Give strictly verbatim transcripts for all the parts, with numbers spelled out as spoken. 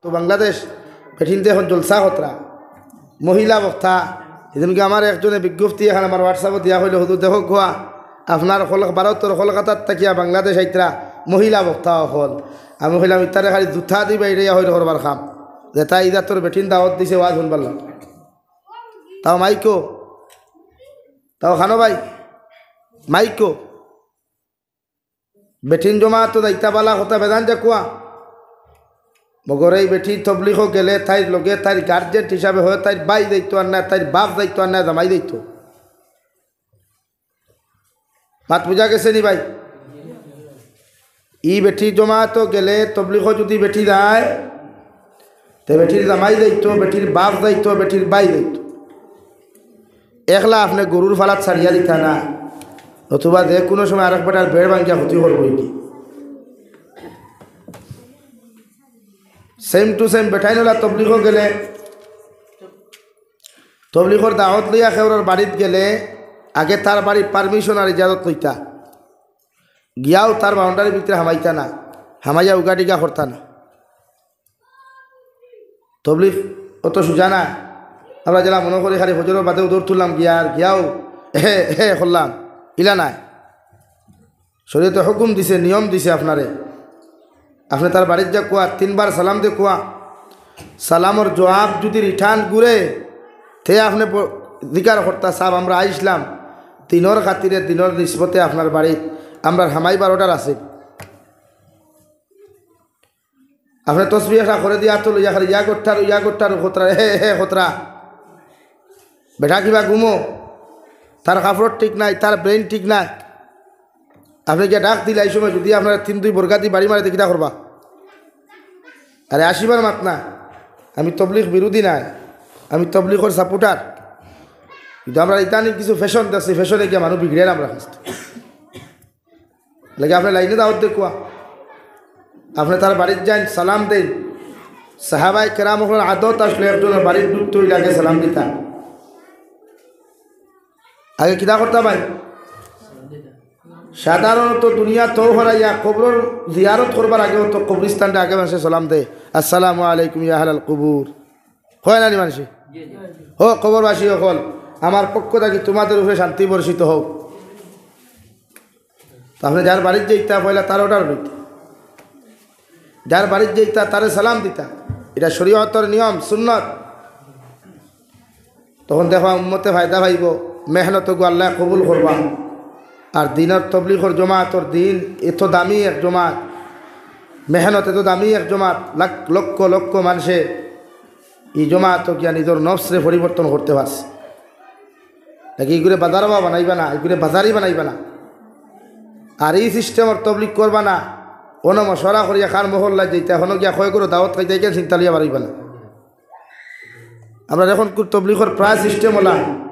তো বাংলাদেশ বেটিন্তে অখন জলসা খতরা, মহিলা বক্তা। এদিনকে আমার একজনে বিজ্ঞপ্তি এখান আমার WhatsApp-ও দিয়া কইলো, "হুজুর দেখউক্কা, আপনার কল-, ভারতর কলকাতার থাকিয়া বাংলাদেশ আইতরা মহিলা বক্তা অকল।" আমি কইলাম, "ইতারে খালি জুতা দি বাইড়াইয়া হইল করবার কাম, যেতা ইজাতর বেটিন দাওয়াত দিছে ওয়াজ হুনবার লাগি।" তাও মাইকো, তাও খানো ভাই, মাইকো। বেটিন জমাতো যাইতা বালা কথা বেজান যে কুয়া। মগর এই বেটি তবলিগো গেলে তাইর লগে তাইর গার্জেন হিসাবে হয় তাইর ভাই যাইতো আর না, তাইর বাপ যাইতো আর না, জামাই যাইতো। মাত বুঝা গেছে নি ভাই? ই বেটি জমাতো গেলে তবলিগো যদি বেটি যায়, তে বেটির জামাই যাইতো, বেটির বাপ যাইতো, বেটির ভাই যাইতো। একলা আপনে গরুর ফালাত ছাড়িয়া দিতা না, নতুবা যে কুনু সময় আরেক বেটার বেড় ভাঙ্গিয়া ক্ষতি করবো এটি। Same to same বেটাইন অলা তবলিগো গেলে, তবলিগর দাওয়াত লইয়া কেউরর বাড়িত গেলে আগে তার বাড়ির permission আর ইজাজত লইতা। গিয়াও তার boundary ভিতরে হামাইতা না, হামাইয়া উগাডিগা করতা না। তবলিগ অত সুজা না। আমরা যেলা মনো করি খালি ফজরর বাদে উদর তুললাম গিয়া আর গিয়াও হে হে করলাম, ইলা নায়। শরীয়তে হুকুম দিছে, নিয়ম দিছে আপনারে। আপনে তার বাড়িত যা কুয়া, তিনবার সালাম দে কুয়া। সালামর জবাব যদি return ঘুরে, তে আপনে ব-, জিকার করতা, "সাব, আমরা আইছলাম দিনর খাতিরে, দিনর নিসবতে আপনার বাড়িত, আমরার হামাইবার order আছে।" আপনে তসবিহ একটা করে দিয়া তো লইয়া খালি ইয়া গোট্টার, ইয়া গোট্টার খতরা, হে, হে, খতরা। বেটা কিবা ঘুমো, তার কাপড় ঠিক নাই, তার brain ঠিক নাই। আপনে গিয়া ডাক দিলে এই সময় যদি আপনার তিন দুই বরগাদি বাড়ি মারে, তে কিতা করবা? আরে আসিবার মাত না, আমি তবলিগ বিরোধী নাই, আমি তবলিগর supporter। কিন্তু আমরা ইতানি কিছু fashion দেখছি, fashion-এ গিয়া মানুষ বিগড়ের আমরা কাছ থেকে। লাগে আপনে লাইনে দাওয়াত দে কুয়া। আপনে তার বাড়িত যাইন, সালাম দেইন। সাহাবায়ে কেরাম অকলর আদত আসলো একজনর বাড়িত ঢুকতে অইলে আগে সালাম দিতা। আগে কিতা করতা ভাই? সাধারণত দুনিয়া তো হরাইয়া কবরর জিয়ারত করবার আগে তো কবরস্থানটা আগে মানষে সালাম দেয়, "আসসালামু আলাইকুম ইয়া আহলাল কুবুর।" কয় না নি মানষে? হো কবরবাসী অকল, আমার পক্ষ থাকি তোমাদের উপরে শান্তি বর্ষিত হোক। তো আপনে যার বাড়িত যাইতা, পয়লা তার order লইতা, যার বাড়িত যাইতা, তারে সালাম দিতা। ইটা শরীয়তর নিয়ম, সুন্নত। তখন দেখবা উম্মতে ফায়দা পাইবো, মেহনতগু আল্লায় কবুল করবা। আর দিনর তবলিগর জমাতর দিন এত দামি এক জমাত, মেহনত এত দামি এক জমাত, লাখ, লক্ষ লক্ষ মানষে ই জমাতো গিয়া নিজর নফসরে পরিবর্তন করতে পারছে। নাকি ইগুরে বাজারবা বানাইবা না, ইগুরে বাজারি বানাইবা না। আর ই system-র তবলিগ করবা না, অনো মশওয়ারা করিয়া কার মহল্লাত যাইতা, হনো গিয়া কয় ঘরো দাওয়াত খাইতা, ইখান চিন্তা লইয়া বারইবা না। আমরা এখন কু-, তবলিগর প্রায় system অলা,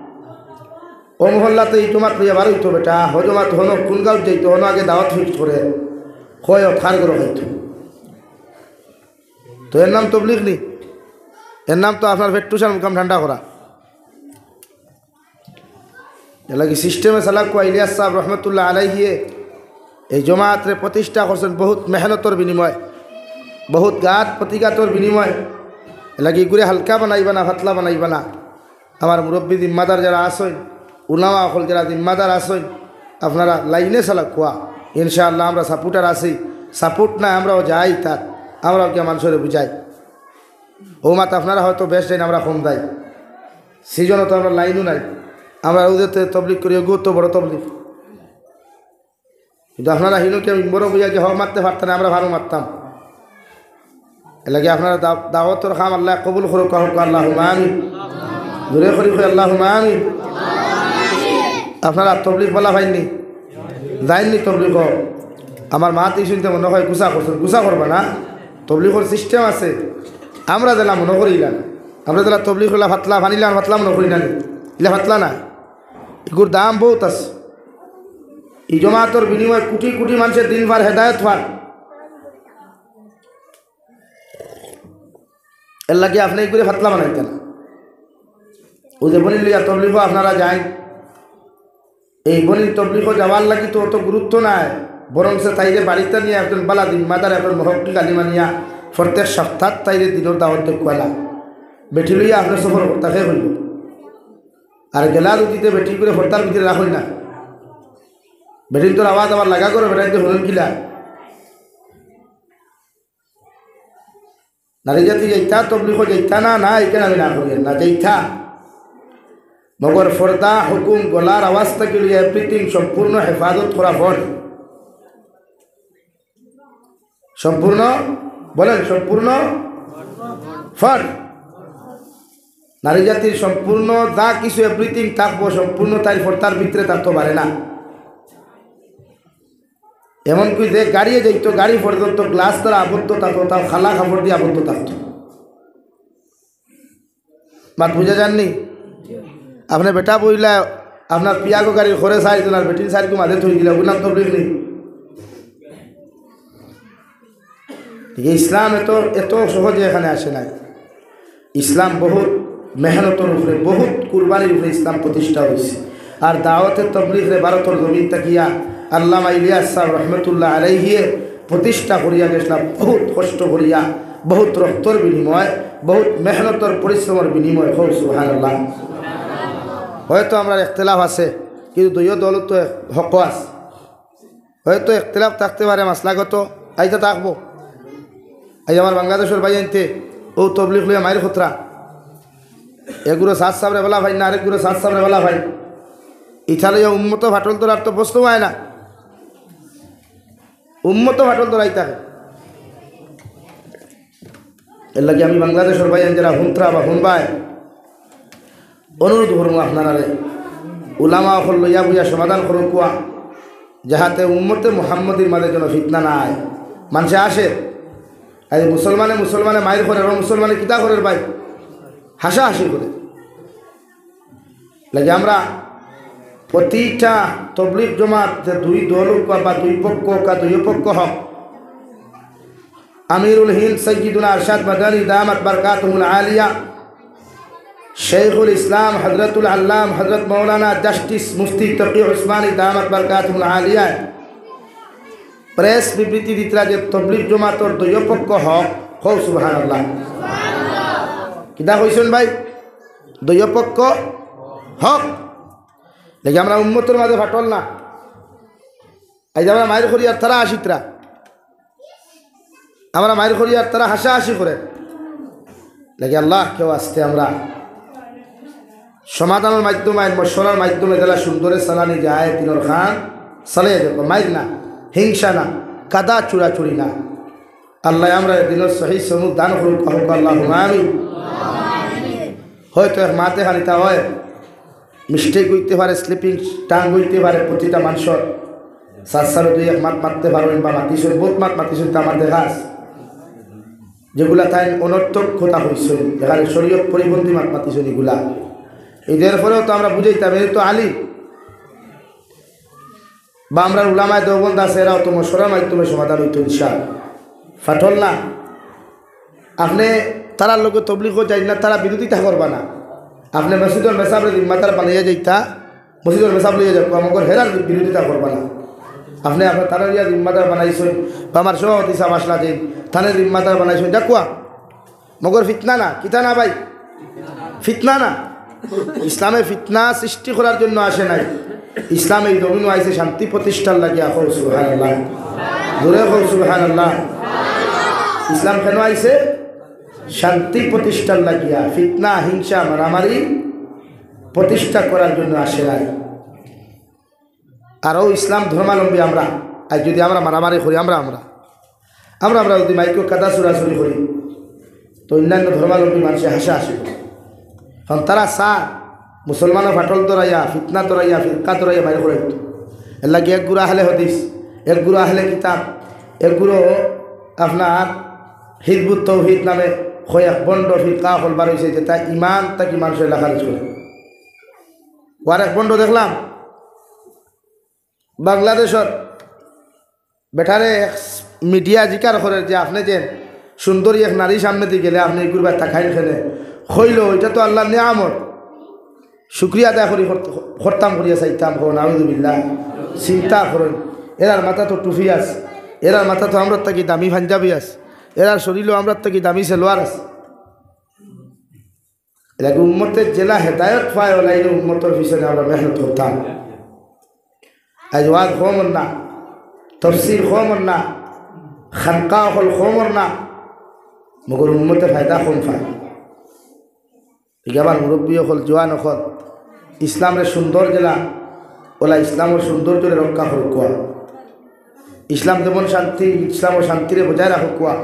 ও মহল্লাত ই জমাত লইয়া বারইতো বেটা, হো জমাত হনো কুন গাঁওত যাইতো, হনো আগে দাওয়াত fix করে, কয় অত কার ঘরো খাইতো। তো এর নাম তবলিগ নি? এর নাম তো আপনার পেট্টুসার মুকাম ঠান্ডা করা। এর লাগি system-এ চালাক কুয়া ইলিয়াস সাহেব রহমতুল্লাহ আলাইহিয়ে এই জমাতরে প্রতিষ্ঠা করছেন বহুত মেহনতর বিনিময়ে, বহুত ঘাত প্রতিঘাতর বিনিময়ে। এর লাগি ইগুরে হালকা বানাইবা না, পাতলা বানাইবা না। আমার মুরব্বী জিম্মাদার যারা আছইন, উলামা অকল যারা জিম্মাদার আছইন, আপনারা লাইনে চালাক কুয়া। ইনশাআল্লাহ আমরা supporter আছি, support নাই আমরাও যাই তার, আমরাও গিয়া মানষরে বুঝাই। ও মাত আপনারা হয়তো বেশ যাইন, আমরা কম যাই। Season-ও তো আমরা লাইনও নাই, আমরা ওদের তো তবলিগ করি, ওগুলো তো বড় তবলিগ। কিন্তু আপনারা হিনো কি মিম্বরো বইয়া গিয়া হক মাততে পারতা না, আমরা ভালো মাততাম। এর লাগি আপনারা দা-, দাওয়াতর কাম আল্লায় কবুল করুক, কউক্কা আল্লাহুম্মা আমিন। জোরে করি কই আল্লাহুম্মা আমিন। আপনারা তবলিগ বালা পাইননি? যাইননি তবলিগ? আমার মাত ই শুনতে মনে হয় গুসা করছেন, গুসা করবা না। তবলিগর system আছে, আমরা যেলা মনে করি ইলা না। আমরা যেলা তবলিগ অলা পাতলা, পানি লান পাতলা মনে করি না নি? ইলা পাতলা না, ইগুর দাম বহুত আছে। ই জমাতর বিনিময়ে কোটি কোটি মানষে দিন পার, হেদায়েত পার। এর লাগি আপনে ইগুরে পাতলা বানাইতা না। ও যে বনির লইয়া তবলিগো আপনারা যাইন, এই বনির তবলিগো যাওয়ার লাগি তো অত গুরুত্ব নাই, বরং সে তাইরে বাড়িত নিয়া একজন বালা জিম্মাদার, একজন মুহক্কিক আলিম আনিয়া প্রত্যেক সপ্তাহ তাইরে দিনর দাওয়াত দেওয়া না। বেটি লইয়া আপনে সফর করতা কে কইল। আর গেলা যদি তে বেটি করে পর্দার ভিতরে রাখইন না। বেটিন্তর আওয়াজ আবার লাগা করে, বেটাইন্তে হুনইন কিলা। নারী জাতি যাইতা, তবলিগো যাইতা না, না, ইখান আমি না করি, না যাইতা। মগর পর্দা, হুকুম, গলার আওয়াজ থাকি লইয়া everything সম্পূর্ণ হেফাজত করা ফরজ। সম্পূর্ণ, বলেন, সম্পূর্ণ ফরজ। নারী জাতির সম্পূর্ণ যা কিছু everything থাকবো, সম্পূর্ণ তাইর পর্দার ভিতরে থাকতো পারে না। এমনকি যে গাড়িয়ে যাইতো, গাড়ি পর্যন্ত গ্লাস দ্বারা আবদ্ধ থাকতো, তাও খালা কাপড় দিয়া আবদ্ধ থাকতো। মাত বুঝা যারনি? আপনে বেটা বইলা, আপনার পিয়াগো গাড়ির খরে চাইরজন আর বেটিন চাইরগু মাঝে থই দিলা, ওগুলাম তবলিগ নি? ঠিক ইসলাম এত, এত সহজে এখানে আসে নাই। ইসলাম বহুত মেহনতর উপরে, বহুত কুরবানির উপরে ইসলাম প্রতিষ্ঠা হইছে। আর দাওয়াতে তবলিগরে ভারতর জমিন থাকিয়া আল্লামা ইলিয়াস সাহেব রহমতুল্লাহ আলাইহিয়ে প্রতিষ্ঠা করিয়া গেছলা বহুত কষ্ট করিয়া, বহুত রক্তর বিনিময়, বহুত মেহনতর পরিশ্রমর বিনিময়। কও সুবহানাল্লাহ। হয়তো আমরার ইখতিলাফ আছে, কিন্তু দুইও দল তো হক আছে। হয়তো ইখতিলাফ থাকতে পারে মাসলাগত, আইতা থাকবো। আইজ আমার বাংলাদেশর ভাইয়াইন্তে অউ তবলিগ লইয়া মাইর খতরা। এগুলো সাত সাবরে বলা ভাই না, আরেকগুলো সাত সাবরে বলা ভাই। ইতা লইয়া উম্মত ফাটল ধরার তো প্রশ্ন হয় না। উম্মত ফাটল ধরাই থাকে। এর লাগি আমি বাংলাদেশর ভাইয়াইন যারা হুনতরা বা হুনবায়, অনুরোধ করমু আপনারারে, উলামা অকল লইয়া বইয়া সমাধান করুক্কা, যাহাতে উম্মতে মুহাম্মদীর মাঝে যেন ফিতনা না আয়। মানষে আসে, আইজ মুসলমানে মুসলমানে মাইর করের, অউ মুসলমানে কিতা করের ভাই? হাসাহাসি করে। লাগি আমরা প্রতিটা তবলিগ জমাত যে দুই দল হউক বা দুই পক্ষ হউক, দুই পক্ষ হউক, আমিরুল হিন্দ সৈয়দুনা আরশাদ মাদানী দামাত বারকাতুহুল আলিয়া, শেখুল ইসলাম হযরতুল আল্লাম হযরত মাওলানা জাস্টিস মুফতি তকি উসমানী দামাত বারকাতুহুল আলিয়া প্রেস বিবৃতি দিতরা যে তবলিগ জমাতর দুইও পক্ষ হক। কও সুবহানাল্লাহ। কিতা কইছইন ভাই? দুইও পক্ষ হক। দেখি আমরা উম্মতর মাঝে ফাটল না। আইজ আমরা মাইর করি আর তারা আসিতরা। আমরা মাইর করি আর তারা হাসাহাসি করে। লাগি আল্লাহ কেউ আসতে আমরা সমাধানর মাধ্যমে, আইন মশওয়ারার মাধ্যমে যেলা সুন্দরে চালানি যায়, দিনর কাম চালাইয়া যাইবো। মাইর না, হিংসা না, কাদা চুরাচুরি না। আল্লাহ আমরা দিনর সহি সমুখ দান করুক, কউক্কা আল্লাহুম্মা আমিন। হয়তো এক মাতে খানিতা হয়, মিস্টেক হইতে পারে, স্লিপিং টাং হইতে পারে প্রতিটা মানুষর। সাত সালে দুই এক মাত মাততে পারইন বা মাতিছইন, বহুত মাত মাতিছইন, তা আমার দেখা আছে। যেগুলা তাইন অনর্থক কথা কইছইন, যেখানে শরীয়ত পরিপন্থী মাত মাতিছইন, এগুলা। এদের পরেও তো আমরা বুঝাইতাম, এরা তো আলিম। বা আমরার উলামায়ে দেওবন্দ আছে, এরাও তো মশওয়ারার মাধ্যমে সমাধান হইতো ইনশাআল্লাহ। ফাটল না। আপনে তারার লগে তবলিগো যাইন না, তারা বিরোধিতা করবা না। আপনে মসজিদর মেসাবরে জিম্মাদার বানাইয়া যাইতা, মসজিদর মেসাব লইয়া যাউক্কা, মগর হেরার বিরোধিতা করবা না। আপনে আপনার তারার ইয়া জিম্মাদার বানাইছইন, বা আমার সভাপতি সাহেব আসলা যে, তানে জিম্মাদার বানাইছইন, যাউক্কা। মগর ফিতনা না, কিতা না ভাই? ফিতনা না। ইসলামে ফিতনা সৃষ্টি করার জন্য আসে নাই। ইসলাম এই জমিনো আইছে শান্তি প্রতিষ্ঠার লাগিয়া। কও সুবহানাল্লাহ। জোরে কও সুবহানাল্লাহ। ইসলাম কেন আইছে? শান্তি প্রতিষ্ঠার লাগিয়া। ফিতনা, হিংসা, মারামারি প্রতিষ্ঠা করার জন্য আসে নাই। আর অউ ইসলাম ধর্মাবলম্বী আমরা, আর যদি আমরা মারামারি করি, আমরা, আমরা, আমরা, আমরা যদি মাইকো কাদা চুরাচুরি করি, তো অন্যান্য ধর্মাবলম্বী মানষে হাসাহাসি করে। কারণ তারা চায় মুসলমানও ফাটল ধরাইয়া, ফিতনা ধরাইয়া, ফিরকা ধরাইয়া বাইর করাইতো। এর লাগি এক গুরা আহলে হাদিস, এক গুরা আহলে কিতাব, এক গুরা আপনার হিজবুত তৌহিদ নামে কয়েক ভণ্ড ফিরকা অকল বার অইছে, যেটা ইমান থাকি মানষরে খারিজ করে। আর এক ভণ্ড দেখলাম, বাংলাদেশর বেটারে এক মিডিয়া জিকার করের যে আপনে যে সুন্দরী এক নারী সামনেদি গেলে আপনে ইগুর বায় তাকাইন কেনে? কইলো, ইটা তো আল্লার নিয়ামত, শুকরিয়া আদায় করি কর-, করতাম করিয়া চাইতাম। কও নাউজুবিল্লাহ। চিন্তা করইন, এরার মাথাত তো টুপি আছে, এরার মাথাত তো আমরার থাকি দামি পাঞ্জাবি আছে, এরার শরীলো আমরার থাকি দামি সেলোয়ার আছে। এর লাগি উম্মতে যেলা হেদায়ত পায়, অউ লাইনে উম্মতর পিছনে আমরা মেহনত করতাম। আইজ ওয়াজ কমর না, তফসির কমর না, খানকা অকল কমর না, মগর উম্মতে ফায়দা কম পায়। ইগু আমার মুরব্বি অকল, জোয়ান অকল, ইসলামরে সুন্দর যেলা, অলা ইসলামর সৌন্দর্যরে রক্ষা করুক্কা। ইসলাম যেমন শান্তি, ইসলামর শান্তিরে বজায় রাখুক্কা।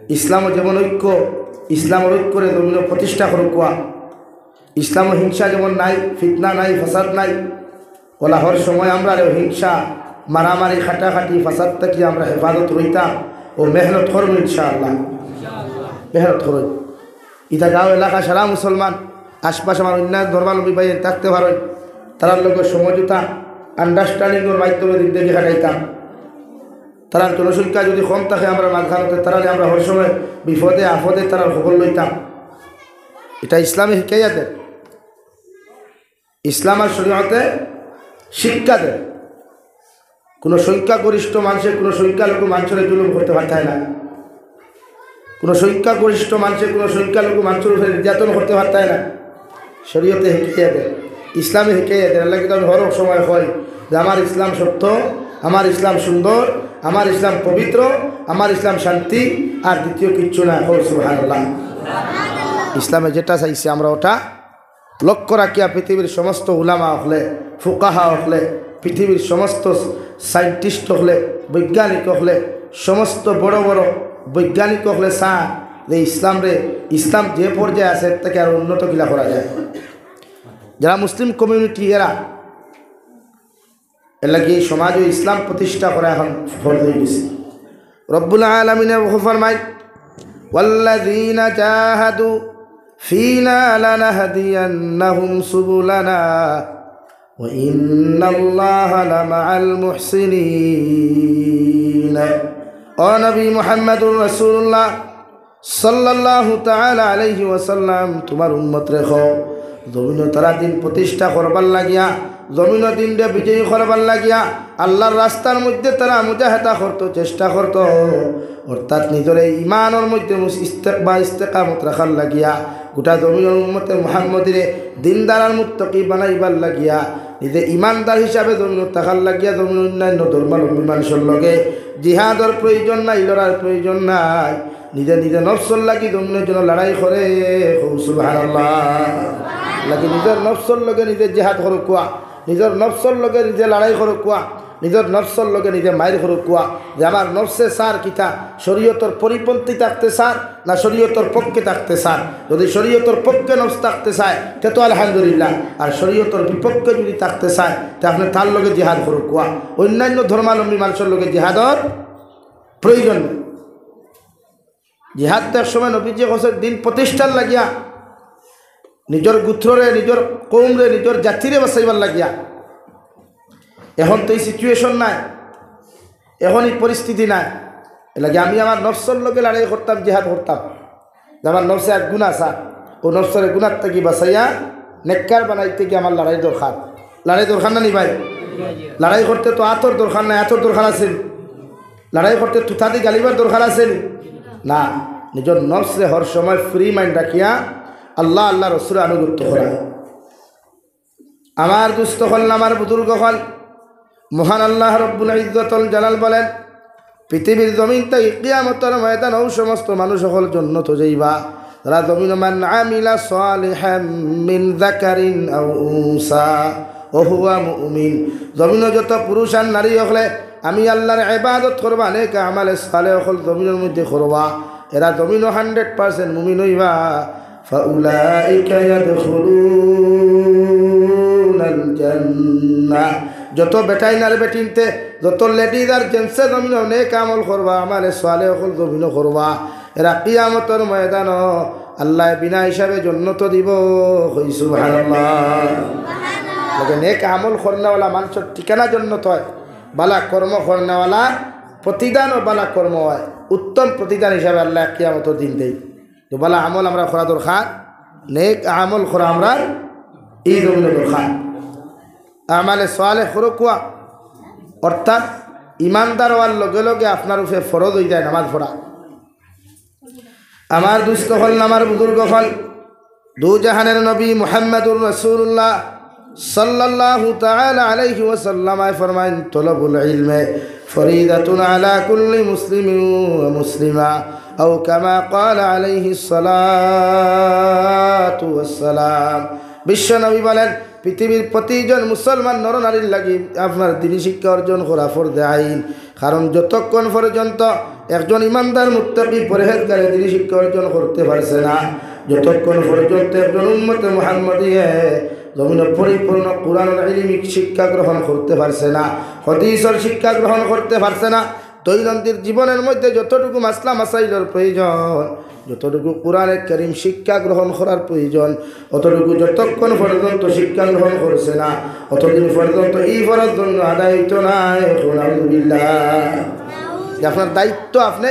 ইসলামর যেমন ঐক্য, ইসলামর ঐক্যরে জমিনো প্রতিষ্ঠা করুক্কা। ইসলামো হিংসা যেমন নাই, ফিতনা নাই, ফাসাদ নাই, অলা হর সময় আমরারে হিংসা, মারামারি, কাটাকাটি, ফাসাদ থাকি আমরা হেফাজত রইতাম। অউ মেহনত করমু ইনশাআল্লাহ। মেহনত করমু। ইতা গাঁও এলাকা সারা মুসলমান, আশপাশ আমার অইন্য ধর্মাবলম্বী ভাই থাকতে পারইন, তারার লগে সমঝোতা, আন্ডারস্ট্যান্ডিংর মাধ্যমে জিন্দেগি কাটাইতাম। তারার জনসংখ্যা যুদি কম থাকে আমরার মাঝখানো, তে তারারে আমরা হর সময় বিপদে আপদে তারার খবর লইতাম। ইটা ইসলামে হিকাইয়া দের। ইসলাম আর শরীয়তে শিক্ষা দের। কুনু সংখ্যাগরিষ্ঠ মানষে কুনু সংখ্যালঘু মানষরে জুলুম করতে পারতায় না। কুনু সংখ্যাগরিষ্ঠ মানষে কুনু সংখ্যালঘু মানষর উপরে নির্যাতন করতে পারতায় না। শরীয়তে হিকাইয়া দের, ইসলামে হিকাইয়া দের। এর লাগি তো আমি হর সময় কই যে আমার ইসলাম সত্য, আমার ইসলাম সুন্দর, আমার ইসলাম পবিত্র, আমার ইসলাম শান্তি, আর দ্বিতীয় কিচ্ছু না। কও সুবহানাল্লাহ। ইসলামে যেটা চাইছে আমরা ওটা লক্ষ্য রাখিয়া পৃথিবীর সমস্ত উলামা অকলে, ফুকাহা অকলে, পৃথিবীর সমস্ত সায়েন্টিস্ট অকলে, বৈজ্ঞানিক অকলে, সমস্ত বড় বড় বৈজ্ঞানিক অকলে চায় যে ইসলামরে, ইসলাম যে পর্যায়ে আছে এর থাকি আরো উন্নত কিলা করা যায়। যারা মুসলিম কমিউনিটি এরা, এর লাগি এই সমাজো ইসলাম প্রতিষ্ঠা করা এখন ফরজ অইগেছে। রব্বুল আলামিনে ফরমায়, "ওয়াল্লাযীনা জাহাদু ফীনা লানাহদিয়ান্নাহুম সুবুলানা ওয়া ইন্নাল্লাহা লামাআল মুহসিনিন।" ও নবী মুহাম্মাদুর রাসূলুল্লাহ সাল্লাল্লাহু তাআলা আলাইহি ওয়াসাল্লাম, তুমার উম্মতরে কও, জমিনো তারা দিন প্রতিষ্ঠা করবার লাগিয়া, জমিনো দিনরে বিজয়ী করবার লাগিয়া আল্লাহর রাস্তার মধ্যে তারা মুজাহাদা করতো, চেষ্টা করতো, অর্থাৎ নিজরে ইমানর মধ্যে মুস-, ইস্তেক-, বা ইস্তেকামত রাখার লাগিয়া, গোটা জমিনর উম্মতে মুহাম্মদীরে দিনদার আর মুত্তাকি বানাইবার লাগিয়া, নিজে ইমানদার হিসাবে জমিনো থাকার লাগিয়া জমিনো অন্যান্য ধর্মাবলম্বী মানষর লগে জিহাদর প্রয়োজন নাই, লড়ার প্রয়োজন নাই। নিজে নিজে নফসর লাগি জমিনর জন্য লড়াই করে, কও সুবহানাল্লাহ। লাগি নিজর নফসর লগে নিজে জিহাদ করুক্কা, নিজর নফসর লগে নিজে লড়াই করুক্কা, নিজর নফসর লগে নিজে মাইর করুক্কা, যে আমার নফসে চার কিতা, শরীয়তর পরিপন্থী থাকতে চার না শরীয়তর পক্ষে থাকতে চার। যদি শরীয়তর পক্ষে নফস থাকতে চায়, তে তো আলহামদুলিল্লাহ, আর শরীয়তর বিপক্ষে যদি থাকতে চায়, তে আপনে তার লগে জিহাদ করুক্কা। অন্যান্য ধর্মাবলম্বী মানষর লগে জিহাদর প্রয়োজন নাই। জিহাদ তো এক সময় নবীজিয়ে করছইন দিন প্রতিষ্ঠার লাগিয়া, নিজর গোত্ররে, নিজর কওমরে, নিজর জাতিরে বাঁচাইবার লাগিয়া। এখন তো ই situation নাই, এখন ই পরিস্থিতি নাই। এর লাগি আমি আমার নফসর লগে লড়াই করতাম, জিহাদ করতাম। যে আমার নফসে এক গুনাহ আছে, অউ নফসরে গুনাহ থাকি বাঁচাইয়া নেককার বানাইতে গিয়া আমার লড়াই দরকার। লড়াই দরকার না নি ভাই? লড়াই করতে তো আতর দরকার নাই, আতর দরকার আছে নি? লড়াই করতে তুতাদি গালিবার দরকার আছে নি? না, নিজর নফসরে হর সময় free mind রাখিয়া আল্লাহ, আল্লাহ রসুলর আনুগত্য করা। আমার দুস্ত অকল, আমার বুজুর্গ অকল, মহান আল্লাহ রব্বুল ইজ্জতুল জালাল বলেন, পৃথিবীর জমিন থাকি কিয়ামতর ময়দান অউ সমস্ত মানুষ অকল জন্নতো যাইবা, যারা জমিনো মান আমিলা সালিহাম মিন যাকারিন আও উনসা ওয়া হুয়া মুমিন। জমিনো যত পুরুষ আর নারী অকলে আমি আল্লাহর ইবাদত করবা, নেক আমালে সালেহ অকল জমিনর মধ্যে করবা, এরা জমিনো hundred percent মুমিন অইবা। ফাউলাইকা ইয়াদখুলুনাল জান্নাহ। যত বেটাইন আর বেটিন্তে, যত ladies আর gents এ জমিনো নেক আমল করবা, আমালে সালেহ অকল জমিনো করবা, এরা কিয়ামতর ময়দানো আল্লায় বিনা হিসাবে জন্নতো দিবো। কই সুবহানাল্লাহ। লগে নেক আমল করনেওয়ালা মানষর ঠিকানা জন্নত অয়, বালা কর্ম করনেওয়ালার প্রতিদানও বালা কর্ম অয়, উত্তম প্রতিদান হিসাবে আল্লায় কিয়ামতর দিন দেইন। তো বালা আমল আমরার করা দরকার, নেক আমল করা আমরার ই জমিনো দরকার। আমালে সালেহ করুক্কা, অর্থাৎ ইমানদার অওয়ার লগে লগে আপনার উপরে ফরজ অইযায় নামাজ পড়া। আমার দুস্ত অকল, আমার বুজুর্গ অকল, দু জাহানের নবী মুহাম্মাদুর রাসূলুল্লাহ সাল্লাল্লাহু তাআলা আলাইহি ওয়াসাল্লাম আয় ফরমাইন, "তলবুল ইলমে ফরিদাতুন আলা কুল্লি মুসলিমিন ওয়া মুসলিমা, আও কামা ক্বালা আলাইহিস সালাতু ওয়াস সালাম।" বিশ্ব নবী বলেন, পৃথিবীর প্রতিজন মুসলমান নরনারীর লাগি আপনার দিনী শিক্ষা অর্জন করা ফরজে আইন। কারণ যতক্ষণ পর্যন্ত একজন ইমানদার, মুত্তাকি, পরহেজগারে দিনী শিক্ষা অর্জন করতে পারছে না, যতক্ষণ পর্যন্ত একজন উম্মতে মুহাম্মদীয়ে জমিনে পরিপূর্ণ কোরআনুল ইলমি শিক্ষা গ্রহণ করতে পারছে না, হাদিসর শিক্ষা গ্রহণ করতে পারছে না, দৈনন্দিন জীবনের মধ্যে যতটুকু মাসলা মাসাইলর প্রয়োজন, যতটুকু কোরআনে কারীম শিক্ষা গ্রহণ করার প্রয়োজন, অতটুকু যতক্ষণ পর্যন্ত শিক্ষা গ্রহণ করছে না, অতদিন পর্যন্ত এই ফরজ ধন্য আদায় হইতো না। এখন আলহামদুলিল্লাহ। যে আপনার দায়িত্ব, আপনি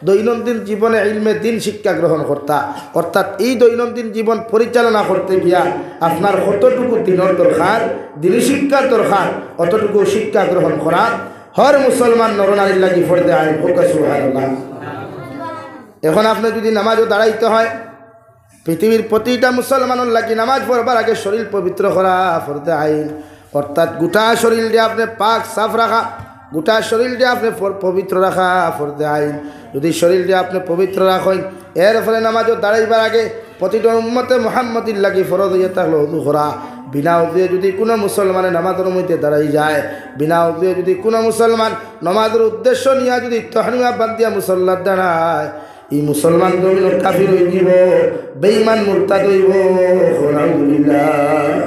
দৈনন্দিন জীবনে ইলমে দিন শিক্ষা গ্রহণ করতা, অর্থাৎ এই দৈনন্দিন জীবন পরিচালনা করতে গিয়া আপনার কতটুকু দিনের দরকার, দিনী শিক্ষার দরকার, অতটুকু শিক্ষা গ্রহণ করা হর মুসলমান নরনারীর লাগি ফরজে আইন। কউক্কা সুবহানাল্লাহ। এখন আপনি যদি নামাজও দাঁড়াইতে হয়, পৃথিবীর প্রতিটা মুসলমানের লাগি নামাজ পড়বার আগে শরীর পবিত্র করা ফরজে আইন। অর্থাৎ গোটা শরীররে আপনি পাক সাফ রাখা, গোটা শরীররে আপনি পর-, পবিত্র রাখা ফরজে আইন। যদি শরীররে আপনি পবিত্র রাখেন, এরপরে নামাজও দাঁড়াইবার আগে প্রতিটা উম্মতে মুহাম্মদীর লাগি ফরজ হইয়া থাকলো অজু করা। বিনা অজুয়ে যদি কোনো মুসলমানে নামাজের মধ্যে দাঁড়াই যায়, বিনা অজুয়ে যদি কোনো মুসলমান নামাজের উদ্দেশ্য নিয়া যদি তহরিমা বান্ধিয়া মুসল্লাত দাঁড়ায়, এই মুসলমান জমিনর কাফির হয়ে দিব, বেঈমান মুরতাদ হইব। আলহামদুলিল্লাহ।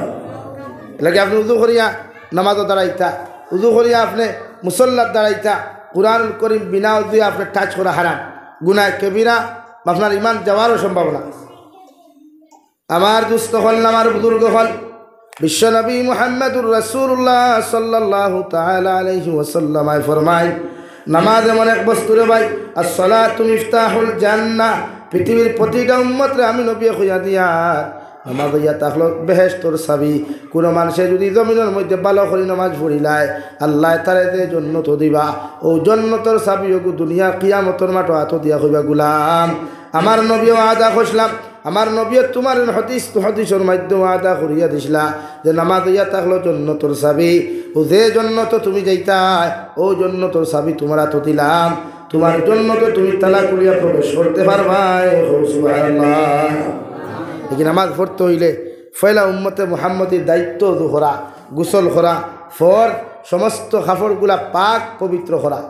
লাগে আপনি উজু করিয়া নামাজও দাঁড়াইতা, উজু করিয়া আপনি মুসল্লাত দাঁড়াইতা, কোরআন করিম বিনা উজুয়ে আপনি টাচ করা হারাম, গুনাহ কবিরা, আপনার ইমান যাওয়ারও সম্ভাবনা। আমার দুস্ত অকল, আমার বুজুর্গ অকল, বিশ্বনবী মুহাম্মাদুর রাসূলুল্লাহ সাল্লাল্লাহু তাআলা আলাইহি ওয়াসাল্লাম আয় ফরমায়, নামাজ এমন এক বস্তু রে ভাই, "আস-সালাতু মিফতাহুল জান্নাহ।" পৃথিবীর প্রতিটা উম্মতরে আমি নবী কইয়া দিয়ার, নামাজ হইয়া থাকলো বেহেশতর চাবি। কোনো মানুষে যদি জমিনের মধ্যে ভালো করি নামাজ পড়িলায়, আল্লাহ তারে যে জন্নত দিবা, ও জন্নতর চাবি ওগু দুনিয়ার কিয়ামতর মাঠো আতো দিয়া কইবা, "গুলাম, আমার নবীয়ে ওয়াদা করছিলাম, আমার নবীয়ে তোমার হাদিস, হাদিসর মাধ্যমে ওয়াদা করিয়া দিছিলা যে নামাজ হইয়া থাকলো জন্নতর চাবি, ও যে জন্নত তুমি যাইতায়, ও জন্নতর চাবি তোমার আতো দিলাম, তোমার জন্নতো তুমি তালা খুলিয়া প্রবেশ করতে পারবায়।" কও সুবহানাল্লাহ। লেকিন নামাজ পড়তে হইলে পয়লা উম্মতে মুহাম্মদীর দায়িত্ব অজু করা, গোসল করা, ফর সমস্ত কাপড়গুলা পাক পবিত্র করা।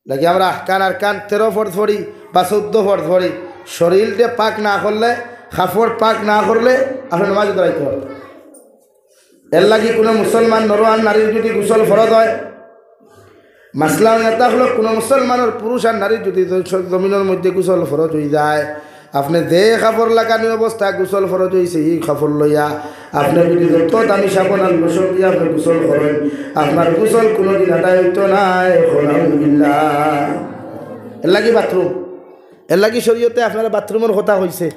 লাগে আমরা আহকান আরকান তেরো ফরজ পড়ি বা চৌদ্দ ফরজ পড়ি, শরীররে পাক না করলে, কাপড় পাক না করলে আপনি নামাজ দাঁড়াইতে পারবেন। এর লাগি কোনো মুসলমান নর আর নারীর যদি গোসল ফরজ হয়, মাসলা হইয়া থাকলো কোনো মুসলমানের পুরুষ আর নারীর যদি জ-, জমিনের মধ্যে গোসল ফরজ হয়ে যায়, আপনি যে কাপড় লাগানি অবস্থা গোসল ফরজ হইছে, এই কাপড় লইয়া আপনি যদি যত দামি সাবান আর লোশন দিয়া আপনি গোসল করেন, আপনার গোসল কোনোদিন আদায় হইতো না। এখন আলহামদুলিল্লাহ। এর লাগি বাথরুম, এর লাগি শরীয়তে আপনার বাথরুমের কথা হইছে।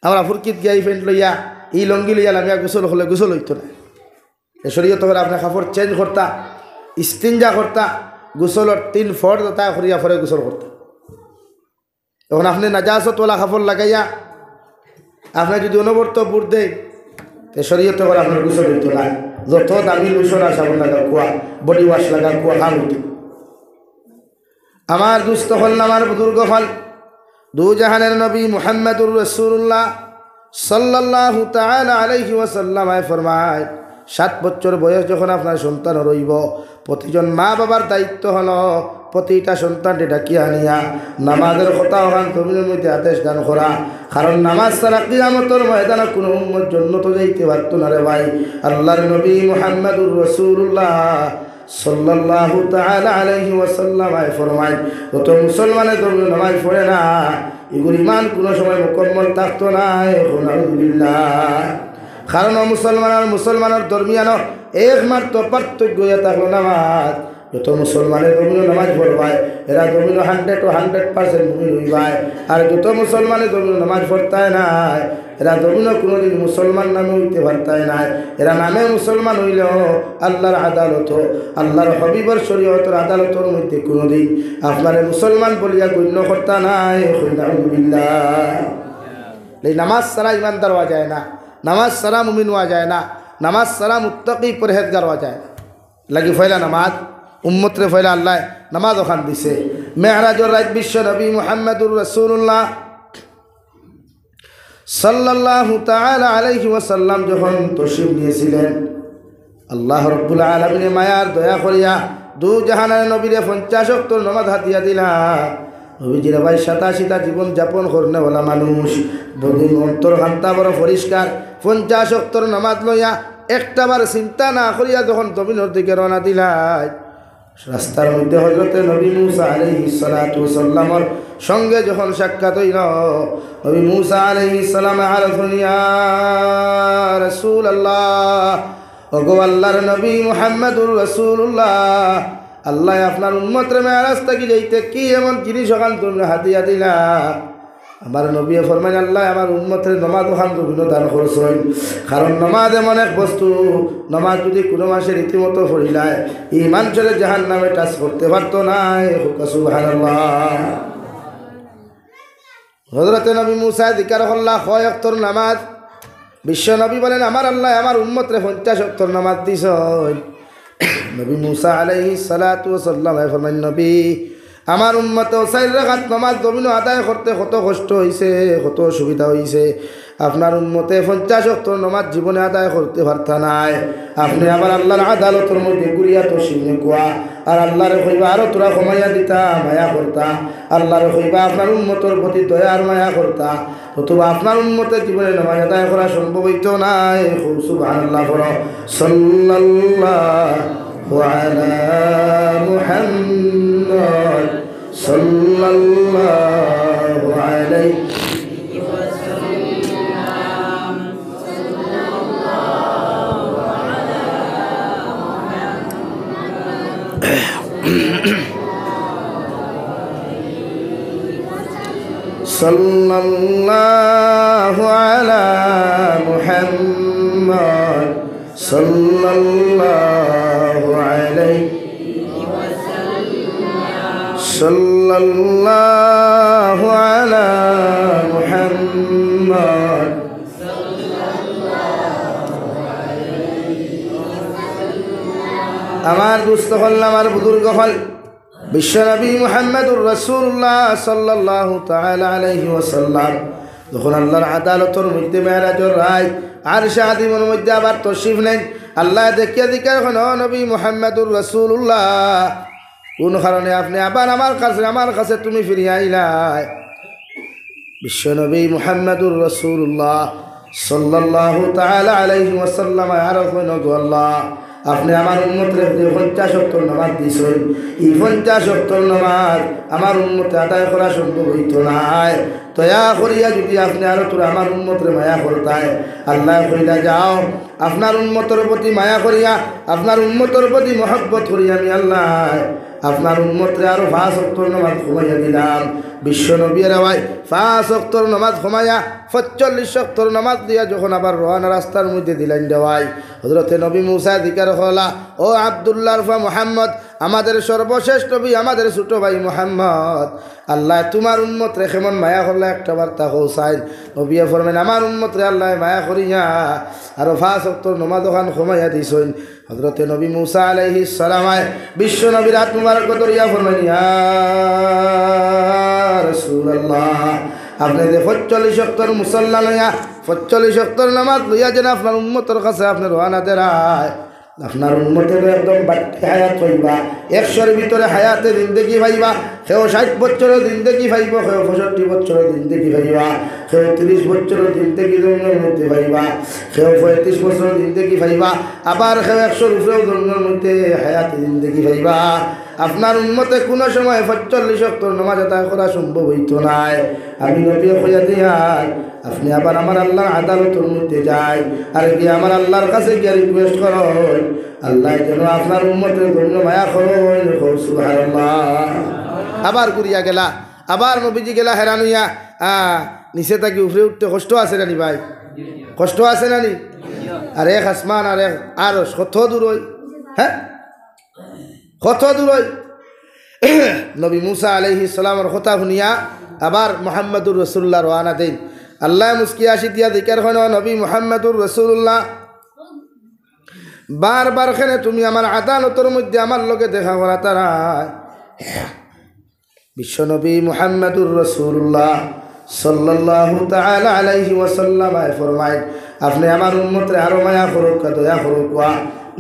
আমরা ফুরকিত গিয়া এই প্যান্ট লইয়া, এই লঙ্গি লইয়া লামিয়া গোসল করলে গোসল হইতো না। এ শরীয়ত করে আপনি কাপড় চেঞ্জ করতা, ইস্তিঞ্জা করতা, গোসলর তিন ফরজ আদায় করিয়া পরে গোসল করতা। এখন আপনি নাজাসতওয়ালা কাপড় লাগাইয়া আপনি যদি অনবরত বুট দেয়, তে শরীয়তে করে আপনার গোসল হইতো না। যত দামি লোশন আর সাবান লাগা কুয়া, বডি ওয়াশ লাগা কুয়া, কাম হইতো। আমার দুস্ত অকল, আমার বুজুর্গ অকল, দু জাহানের নবী মুহাম্মাদুর রাসূলুল্লাহ সাল্লাল্লাহু তাআলা আলাইহি ওয়াসাল্লাম আয় ফরমায়, সাত বছর বয়স যখন আপনার সন্তান রইব, প্রতিজন মা বাবার দায়িত্ব হলো প্রতিটা সন্তানরে ডাকিয়া আনিয়া নামাজের কথা ওখান জমিনের মধ্যে আদেশ দান করা। কারণ নামাজ ছাড়া কিয়ামতর ময়দানে কোনো উম্মত জন্নতো যাইতে পারতো না রে ভাই। আল্লাহর নবী মুহাম্মাদুর রাসূলুল্লাহ সাল্লাল্লাহু তাআলা আলাইহি ওয়াসাল্লাম আয় ফরমায়, যত মুসলমানে জমিনে নামাজ পড়ে না, এগুর ইমান কোনো সময় মুকম্মল থাকতো না। এখন আলহামদুলিল্লাহ। কারণ ও মুসলমান আর মুসলমানের দরমিয়ানো একমাত্র পার্থক্য হইয়া থাকলো নামাজ। যত মুসলমানে জমিনো নামাজ পড়বায়, এরা জমিনো hundred ও hundred percent মুমিন অইবায়। আর যত মুসলমানে জমিনো নামাজ পড়তায় নায়, এরা জমিনো কুনুদিন মুসলমান নামে অইতে পারতায় নায়। এরা নামে মুসলমান অইলেও আল্লার আদালতো, আল্লার হাবিবর শরিয়তর আদালতর মধ্যে কুনুদিন আপনারে মুসলমান বলিয়া গণ্য করতা নায়। কই নাউজুবিল্লাহ। এই নামাজ ছাড়া ইমানদার অওয়া যায় না, নামাজ ছাড়া মুমিন অওয়া যায় না, নামাজ ছাড়া মুত্তাকি পরহেজগার অওয়া যায় না। লাগি পয়লা নামাজ, উম্মতরে পয়লা আল্লায় নামাজ অখান দিছে। মেরাজর রাইত বিশ্ব নবী মুহাম্মাদুর রাসূলুল্লাহ সাল্লাল্লাহু তাআলা আলাইহি ওয়াসাল্লাম যখন তশরিফ নিয়াছিলেন, আল্লাহ রাব্বুল আলামিনে মায়ার দয়া করিয়া দু জাহানের নবীরে পঞ্চাশ ওয়াক্তর নামাজ হাদিয়া দিলা। নবীজির ভাই সাদাসিধা জীবন যাপন করনেওয়ালা মানুষ, বদিন অন্তর খান্তা বড় পরিষ্কার। পঞ্চাশ ওয়াক্তর নামাজ লইয়া একটাবার চিন্তা না করিয়া যখন জমিনর দিকে রওনা দিলা, রাস্তার মধ্যে হযরতে নবী মুসা আলাইহিস সালাতু ওয়াস সালামর সঙ্গে যখন সাক্ষাৎ অইল, নবী মুসা আলাইহিস সালামে আরজ করইন, "ইয়া রাসূলুল্লাহ, ওগো আল্লার নবী মুহাম্মাদুর রাসূলুল্লাহ, আল্লায় আপনার উম্মতরে মেরাজ থাকি যাইতে কি এমন জিনিস অখান তুমরা হাদিয়া দিলা?" আমার নবীয়ে ফরমাইন, "আল্লায় আমার উম্মতরে নামাজ অখান জমিনো দান করছইন, কারণ নামাজ এমন এক বস্তু, নামাজ যুদি কুনু মানষে রীতিমতো পড়িলায়, ই মানষরে জাহান্নামে touch করতে পারতো নায়।" কউক্কা সুবহানাল্লাহ। হযরতে নবী মুসায় জিকার করলা কয় ওয়াক্তর নামাজ। বিশ্ব নবী বলেন, "আমার আল্লায় আমার উম্মতরে পঞ্চাশ ওয়াক্তর নামাজ দিছইন।" নবী মুসা আলাইহিস সালাতু ওয়াস সালামে ফরমাইন, "নবী, আমার উম্মতে চাইর রাকাত নামাজ জমিনো আদায় করতে কত কষ্ট অইছে, কত অসুবিধা অইছে। আপনার উম্মতে পঞ্চাশ ওয়াক্তর নামাজ জীবনে আদায় করতে পারতা নায়। আপনে আবার আল্লার আদালতর মধ্যে ঘুরিয়া তশরিফ নিকুয়া, আর আল্লারে কইবা, আরো থুড়া কমাইয়া দিতা, মায়া করতা। আল্লারে কইবা, আপনার উম্মতর প্রতি দয়া আর মায়া করতা।" অথবা আপনার উম্মতে জীবনে নামাজ আদায় করা সম্ভব অইতো নায়। কও সুবহানাল্লাহ পড়ো। সাল্লাল্লাহু আলা মুহাম্মদ, সাল্লাল্লাহু আলাইহি। সাল্লাল্লাহু আলা মুহাম্মদ, সাল্লাল্লাহু আলাইহি, সাল্লাল্লাহু আলা মুহাম্মদ। আমার দুস্ত অকল, আমার বুজুর্গ অকল, বিশ্বনবী মুহাম্মদুর রাসূলুল্লাহ সাল্লাল্লাহু তাআলা আলাইহি ওয়াসাল্লাম যখন আল্লাহর আদালতর মধ্যে মেরাজর রাইত আরশে আজিমর মধ্যে আবার তশরিফ নেইন, আল্লায় দেখিয়া জিকার করইন, "ও নবী মুহাম্মদুর রাসূলুল্লাহ, কোন কারণে আপনে আবার আমার কাছে, আমার কাছে তুমি ফিরিয়া আইলায়?" বিশ্বনবী মুহাম্মদুর রাসূলুল্লাহ সাল্লাল্লাহু তাআলা আলাইহি ওয়াসাল্লাম আরো কইন, "গো আল্লাহ, আপনে আমার উম্মতরে যে পঞ্চাশ ওয়াক্তর নামাজ দিছইন, ই পঞ্চাশ ওয়াক্তর নামাজ আমার উম্মতে আদায় করা সম্ভব অইতো নায়। দয়া করিয়া যুদি আপনে আরো থুড়া আমার উম্মতরে মায়া করতায়।" আল্লায় কইলা, "যাও, আপনার উম্মতর প্রতি মায়া করিয়া, আপনার উম্মতর প্রতি মহব্বত করিয়া আমি আল্লায় আপনার উম্মতরে আরো পাঁচ ওয়াক্তর নামাজ কমাইয়া দিলাম।" বিশ্বনবী রে ভাই, পাঁচ ওয়াক্তর নামাজ কমাইয়া পঁয়তাল্লিশ ওয়াক্তর নামাজ দিয়া যখন আবার রওয়ানা রাস্তার মধ্যে দিলাইন রে ভাই, হযরতে নবী মুসায় জিকার করলা, "ও আব্দুল্লাহর পুয়া মুহাম্মদ, আমাদের সর্বশেষ নবী, আমাদের ছোট ভাই মুহাম্মদ, আল্লায় তুমার উম্মতরে কেমন মায়া করলা, একটা বার্তা কও চাইন।" নবীয়ে ফরমাইন, "আমার উম্মতরে আল্লায় মায়া করিয়া আরো পাঁচ ওয়াক্তর নামাজ অখান কমাইয়া দিছইন।" হযরতে নবী মুসা আলাইহিস সালামে বিশ্বনবীর আত মুবারক ধরিয়া ফরমাইন, "ইয়া রাসূলুল্লাহ, আপনে যে পঁয়তাল্লিশ ওয়াক্তর মুসল্লা লইয়া, পঁয়তাল্লিশ ওয়াক্তর নামাজ লইয়া যেন আপনার উম্মতর কাছে আপনে রওয়ানা দেরায়, আপনার উম্মতে একদম বাট্টি হায়াত পাইবা, একশোর ভিতরে হায়াতে জিন্দেগি পাইবা, কেউ ষাইট বছরর জিন্দেগি পাইবো, কেউ পঁয়ষট্টি বছরর জিন্দেগি পাইবা, কেউ তিরিশ বছরর জিন্দেগি জমিনর মধ্যে পাইবা, কেউ পঁয়ত্রিশ বছরর জিন্দেগি পাইবা, আবার কেউ একশোর উপরেও জমিনর মধ্যে হায়াতে জিন্দেগি পাইবা।" আপনার উম্মতে কুনু সময় পঁয়তাল্লিশ ওয়াক্তর নামাজ আদায় করা সম্ভব অইতো নায়। আমি নবীয়ে কইয়া দিয়ার, আপনে আবার আমার আল্লার আদালতর মধ্যে যাইন, আর গিয়া আমার আল্লার কাছে গিয়া request করইন, আল্লায় যেন আপনার উম্মতরে ধন্য মায়া করইন। কও সুবহানাল্লাহ। আবার ঘুরিয়া গেলা, আবার নবীজি গেলা হেরান অইয়া, আ, নিচে থাকি উপরে উঠতে কষ্ট আছে না নি ভাই? কষ্ট আছে না নি? আর এক আসমান আর এক আরশ কত দূর অয়? হ্যাঁ, কত দূর অয়? নবী মুসা আলাইহিস সালামর কথা হুনিয়া আবার মুহাম্মাদুর রাসূলুল্লাহ রওয়ানা দেইন। আল্লায় মুস্কি হাসি দিয়া জিকার করইন, "ও নবী মুহাম্মাদুর রাসূলুল্লাহ, বারবার কেনে তুমি আমার আদালতর মধ্যে আমার লগে দেখা করাত আরায়?" বিশ্বনবী মুহাম্মাদুর রাসূলুল্লাহ সাল্লাল্লাহু তাআলা আলাইহি ওয়াসাল্লাম আয় ফরমাইন, "আপনে আমার উম্মতরে আরো মায়া করউক্কা, দয়া করউক্কা।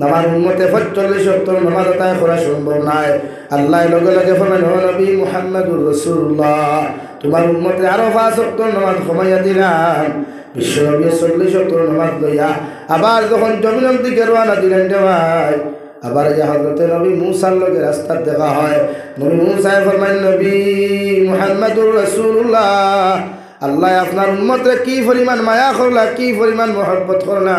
আমার উম্মতে পঁয়তাল্লিশ ওয়াক্তর নামাজ আদায় করা সম্ভব নায়।" আল্লায় লগে লগে ফরমাইন, "ও নবী মুহাম্মাদুর রাসূলুল্লাহ, তুমার উম্মতরে আরো পাঁচ ওয়াক্তর নামাজ কমাইয়া দিলাম।" বিশ্বনবী চল্লিশ ওয়াক্তর নামাজ লইয়া আবার যখন জমিনর দিকে রওয়ানা দিলেন রে ভাই, আবার ইয়া হযরতে নবী মুসার লগে রাস্তাত দেখা হয়। নবী মুসায় ফরমাইন, "নবী মুহাম্মাদুর রাসূলুল্লাহ, আল্লায় আপনার উম্মতরে কি পরিমাণ মায়া করলা, কি পরিমাণ মহব্বত করলা,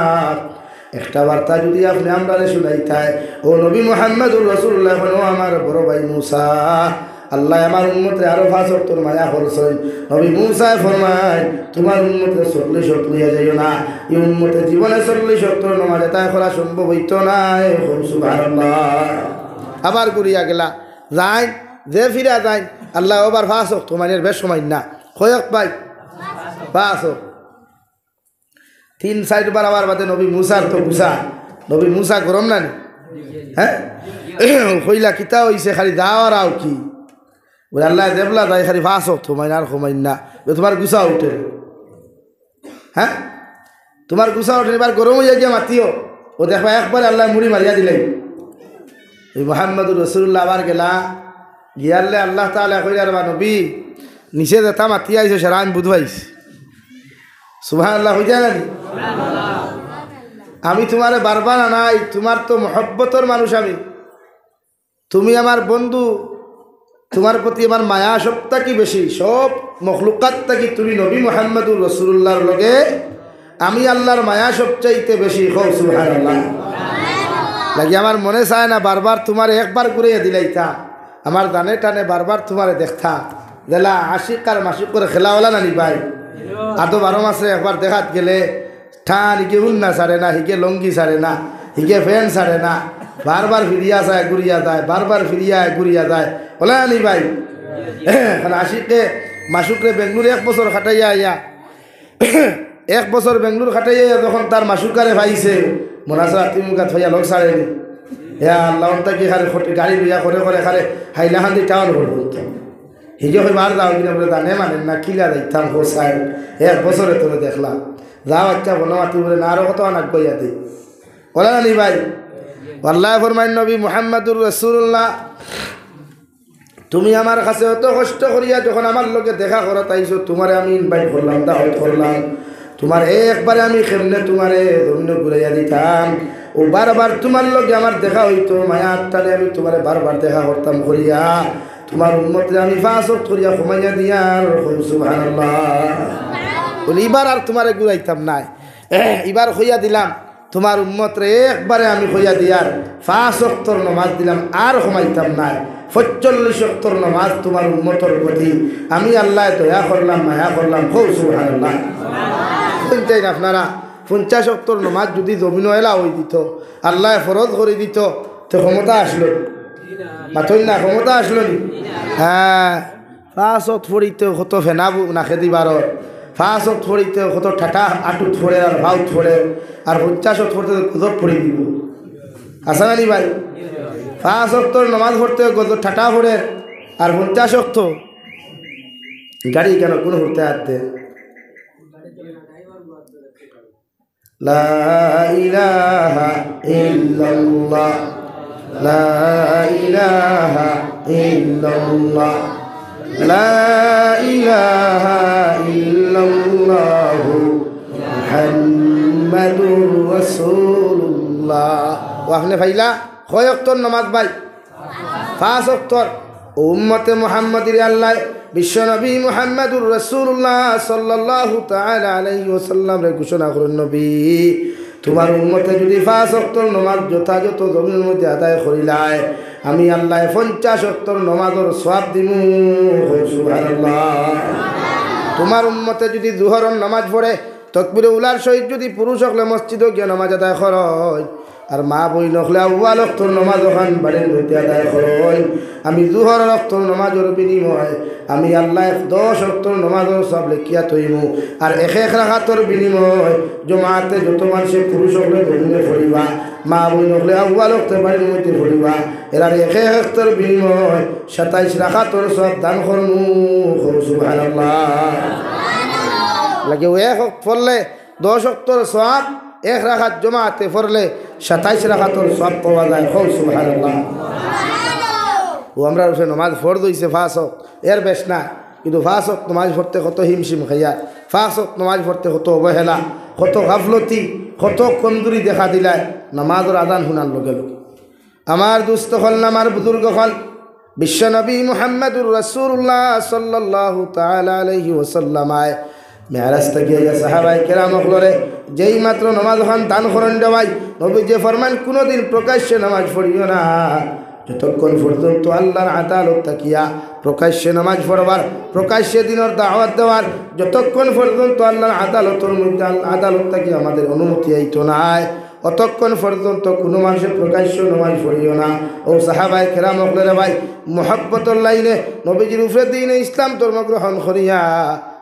একটা বার্তা যুদি আপনে আমরারে শুনাইতায়।" ও নবী মুহাম্মাদুর রাসূলুল্লাহ, কইন, "ও আমার বড় ভাই মুসা, আল্লায় আমার উম্মতরে আরো পাঁচ ওয়াক্তর মায়া করছইন।" নবী মুসায় ফরমাইন, "তুমার উম্মতরে চল্লিশ ওয়াক্ত লইয়া যাইও না, ই উম্মতে জীবনে চল্লিশ ওয়াক্তর নামাজ আদায় করা সম্ভব অইতো নায়।" কও সুবহানাল্লাহ। আবার ঘুরিয়া গেলা, যাইন, যে ফিরা যাইন, আল্লায় আবার পাঁচ ওয়াক্ত, মানে বেশ সময় না। কয় ওয়াক্ত ভাই? পাঁচ ওয়াক্ত। তিন চাইর বার আবার বাদে নবী মুসার তো গুসা, নবী মুসা গরম না নি? হ্যাঁ, কইলা, "কিতা অইছে, খালি যাও আর আও কি?" বলে, "আল্লায় যেবলা যাই খালি পাঁচ ওয়াক্ত, কমাইন আর কমাইন না।" বলে, "তুমার গুসা উঠে।" হ্যাঁ, তুমার গুসা উঠে, এবার গরম অইয়া গিয়া মাতিও, ও দেখবা একবারে আল্লায় মুড়ি মারিয়া দিলাই। এই মুহাম্মাদুর রাসূলুল্লাহ আবার গেলা, গিয়ারলে আল্লাহ তাআলায় কইলা, "রে বা নবী, নিচে যেতা মাতিয়া আইছো, সেটা আমি বুঝ পাইছি।" সুবহানাল্লাহ, কইতা না নি? "আমি তুমারে বারবার আনাই, তুমার তো মহব্বতর মানুষ আমি।" তুমি আমার বন্ধু, তুমার প্রতি আমার মায়া সব থাকি বেশি, সব মখলুকাত থাকি তুমি নবী মুহাম্মাদুর রাসূলুল্লাহর লগে আমি আল্লাহর মায়া সবচাইতে বেশি। কও সুবহানাল্লাহ। লাগি আমার মনে চায় না বারবার তুমারে একবার ঘুরাইয়া দিলাইতা, আমার জানে টানে বারবার তুমারে দেখতা। যেলা আশিক আর মাশুকর খেলা অলা না নি ভাই? আদো বারো মাসে একবার দেখাত গেলে টান, হিগে উন্না ছাড়ে না, হিগে লুঙ্গি ছাড়ে না, হিগে প্যান্ট ছাড়ে না, বারবার ফিরিয়া চায়, ঘুরিয়া যায়, বারবার ফিরিয়া আয়, ঘুরিয়া যায়। অলা না নি ভাই? এখন আশিকে মাশুকরে বেঙ্গলুর এক বছর খাটাইয়া আইয়া, এক বছর বেঙ্গলুর খাটাইয়া আইয়া যখন তার মাশুকারে পাইছে, মনাসা আতিমুগাত হইয়া লগ ছাড়েনি। ইয়া আল্লাহ, অন্তা কি খারে খটি গাড়ি লইয়া করে করে খারে হাইলাকান্দি টাউন পর্যন্ত। হিগে কইবা আর যাও কিনা, বলে জানে মানে না, কিলা যাইতাম হোসাইন, এক বছরে তোরে দেখলাম। যাও আচ্ছা বনো মাতি, বলে না, আরো কত আনাক গইয়া দে। অলা না নি ভাই? আল্লায় ফরমাইন নবী মুহাম্মাদুর রাসূলুল্লাহ, তুমি আমার কাছে অত কষ্ট করিয়া যখন আমার লগে দেখা করাত আইছো, তুমারে আমি invite করলাম, দাওয়াত করলাম, তুমার একবারে আমি কেমনে তুমারে জমিনো ঘুরাইয়া দিতাম। ও বারবার তুমার লগে আমার দেখা অইতো, মায়ার টানে আমি তুমারে বারবার দেখা করতাম করিয়া, তুমার উম্মতরে আমি পাঁচ ওয়াক্ত করিয়া কমাইয়া দিয়ার। কও সুবহানাল্লাহ। বলে, ইবার আর তুমারে ঘুরাইতাম নায়, ইবার কইয়া দিলাম, তুমার উম্মতরে একবারে আমি কইয়া দিয়ার, পাঁচ ওয়াক্তর নমাজ দিলাম, আর কমাইতাম নায়। পঁয়তাল্লিশ ওয়াক্তর নমাজ তুমার উম্মতর প্রতি আমি আল্লায় দয়া করলাম, মায়া করলাম। কও সুবহানাল্লাহ। শুনতেন আপনারা, পঞ্চাশ ওয়াক্তর নমাজ যুদি জমিনো এলা অই দিত, আল্লায় ফরজ করি দিত, তে ক্ষমতা আছলো? মাতইন না, ক্ষমতা আছলো নি? হ্যাঁ, পাঁচ ওয়াক্ত পড়িতে কত ফেনা বু-, নাকেদি বারর, পাঁচ ওয়াক্ত পড়িতে কত ঠাটা আটুত পড়ের আর ফাউত পড়ের, আর পঞ্চাশ ওয়াক্ত পড়তে গজব পড়ি দিব। আছে না নি ভাই? পাঁচ ওয়াক্তর নমাজ পড়তে গজব ঠাটা পড়ের, আর পঞ্চাশ ওয়াক্ত গাড়ি কেন কোন পড়তে আনতে? لا إله إلا الله، لا إله إلا الله، لا إله إلا الله، محمد رسول الله। ও আপনে পাইলা কয় ওয়াক্তর নমাজ ভাই? পাঁচ অক্তর। ও উম্মতে মুহাম্মদীরে আল্লায় বিশ্বনবী মুহাম্মাদুর রাসূলুল্লাহ সাল্লাল্লাহু তাআলা আলাইহি ওয়াসাল্লামরে ঘোষণা করইন, নবী, তুমার উম্মতে যুদি পাঁচ অক্তর নমাজ যথাযথ জমিনর মধ্যে আদায় করিলায়, আমি আল্লায় পঞ্চাশ অক্তর নমাজর সওয়াব দিমু। সুবহানাল্লাহ। তুমার উম্মতে যুদি জোহরর নমাজ পড়ে, তকবিরে উলার সহিত যুদি পুরুষ অকলে মসজিদো গিয়া নমাজ আদায় করইন, আর মা বইন অকলে আউয়াল অক্তর নমাজ অখান বাড়ির মধ্যে আদায় করইন, আমি জোহরর অক্তর নমাজর বিনিময়ে আমি আল্লায় দশ অক্তর নমাজর সওয়াব লেখিয়া থইমু। আর এক এক রাকাতর বিনিময়ে জমাতে যত মানষে পুরুষ অকলে জমিনে পড়িবা, মা বইন অকলে আউয়াল অক্তর বাড়ির মধ্যে পড়িবা, এরার এক এক অক্তর বিনিময়ে সাতাইশ রাকাতর সওয়াব দান করমু। কও সুবহানাল্লাহ। লাগে ও এক অক্ত পড়লে দশ অক্তর সওয়াব, এক রাকাত জমাতে পড়লে সাতাইশ রাকাতর সওয়াব পাওয়া যায়। কও সুবহানাল্লাহ। ও আমরার উপরে নমাজ ফরজ অইছে পাঁচ অক্ত, এর বেশ না, কিন্তু পাঁচ অক্ত নমাজ পড়তে কত হিমশিম খাইয়ার, পাঁচ অক্ত নমাজ পড়তে কত অবহেলা, কত গাফলতি, কত কমজুরি দেখা দিলায় নমাজর আজান হুনার লগে লগে। আমার দুস্ত অকল, আমার বুজুর্গ অকল, বিশ্বনবী মুহাম্মাদুর রাসূলুল্লাহ সাল্লাল্লাহু তাআলা আলাইহি ওয়াসাল্লাম আয় মেরাজ থাকি আইয়া সাহাবায়ে কেরাম অকলরে যেই মাত্র নমাজ অখান দান করইন রে ভাই, নবীজিয়ে ফরমাইন, কুনুদিন প্রকাশ্যে নমাজ পড়িও না, যতক্ষণ পর্যন্ত আল্লাহর আদালত থাকিয়া প্রকাশ্যে নমাজ পড়বার, প্রকাশ্যে দ্বীনর দাওয়াত দেওয়ার, যতক্ষণ পর্যন্ত আল্লাহর আদালতর মধ্যে, আল-, আদালত থাকিয়া আমাদের অনুমতি আইতো নায়, অতক্ষণ পর্যন্ত কুনু মানষে প্রকাশ্য নমাজ পড়িও না। ও সাহাবায়ে কেরাম অকলরে ভাই, মহব্বতর লাইনে নবীজির উপরে দ্বীনে ইসলাম ধর্ম গ্রহণ করিয়া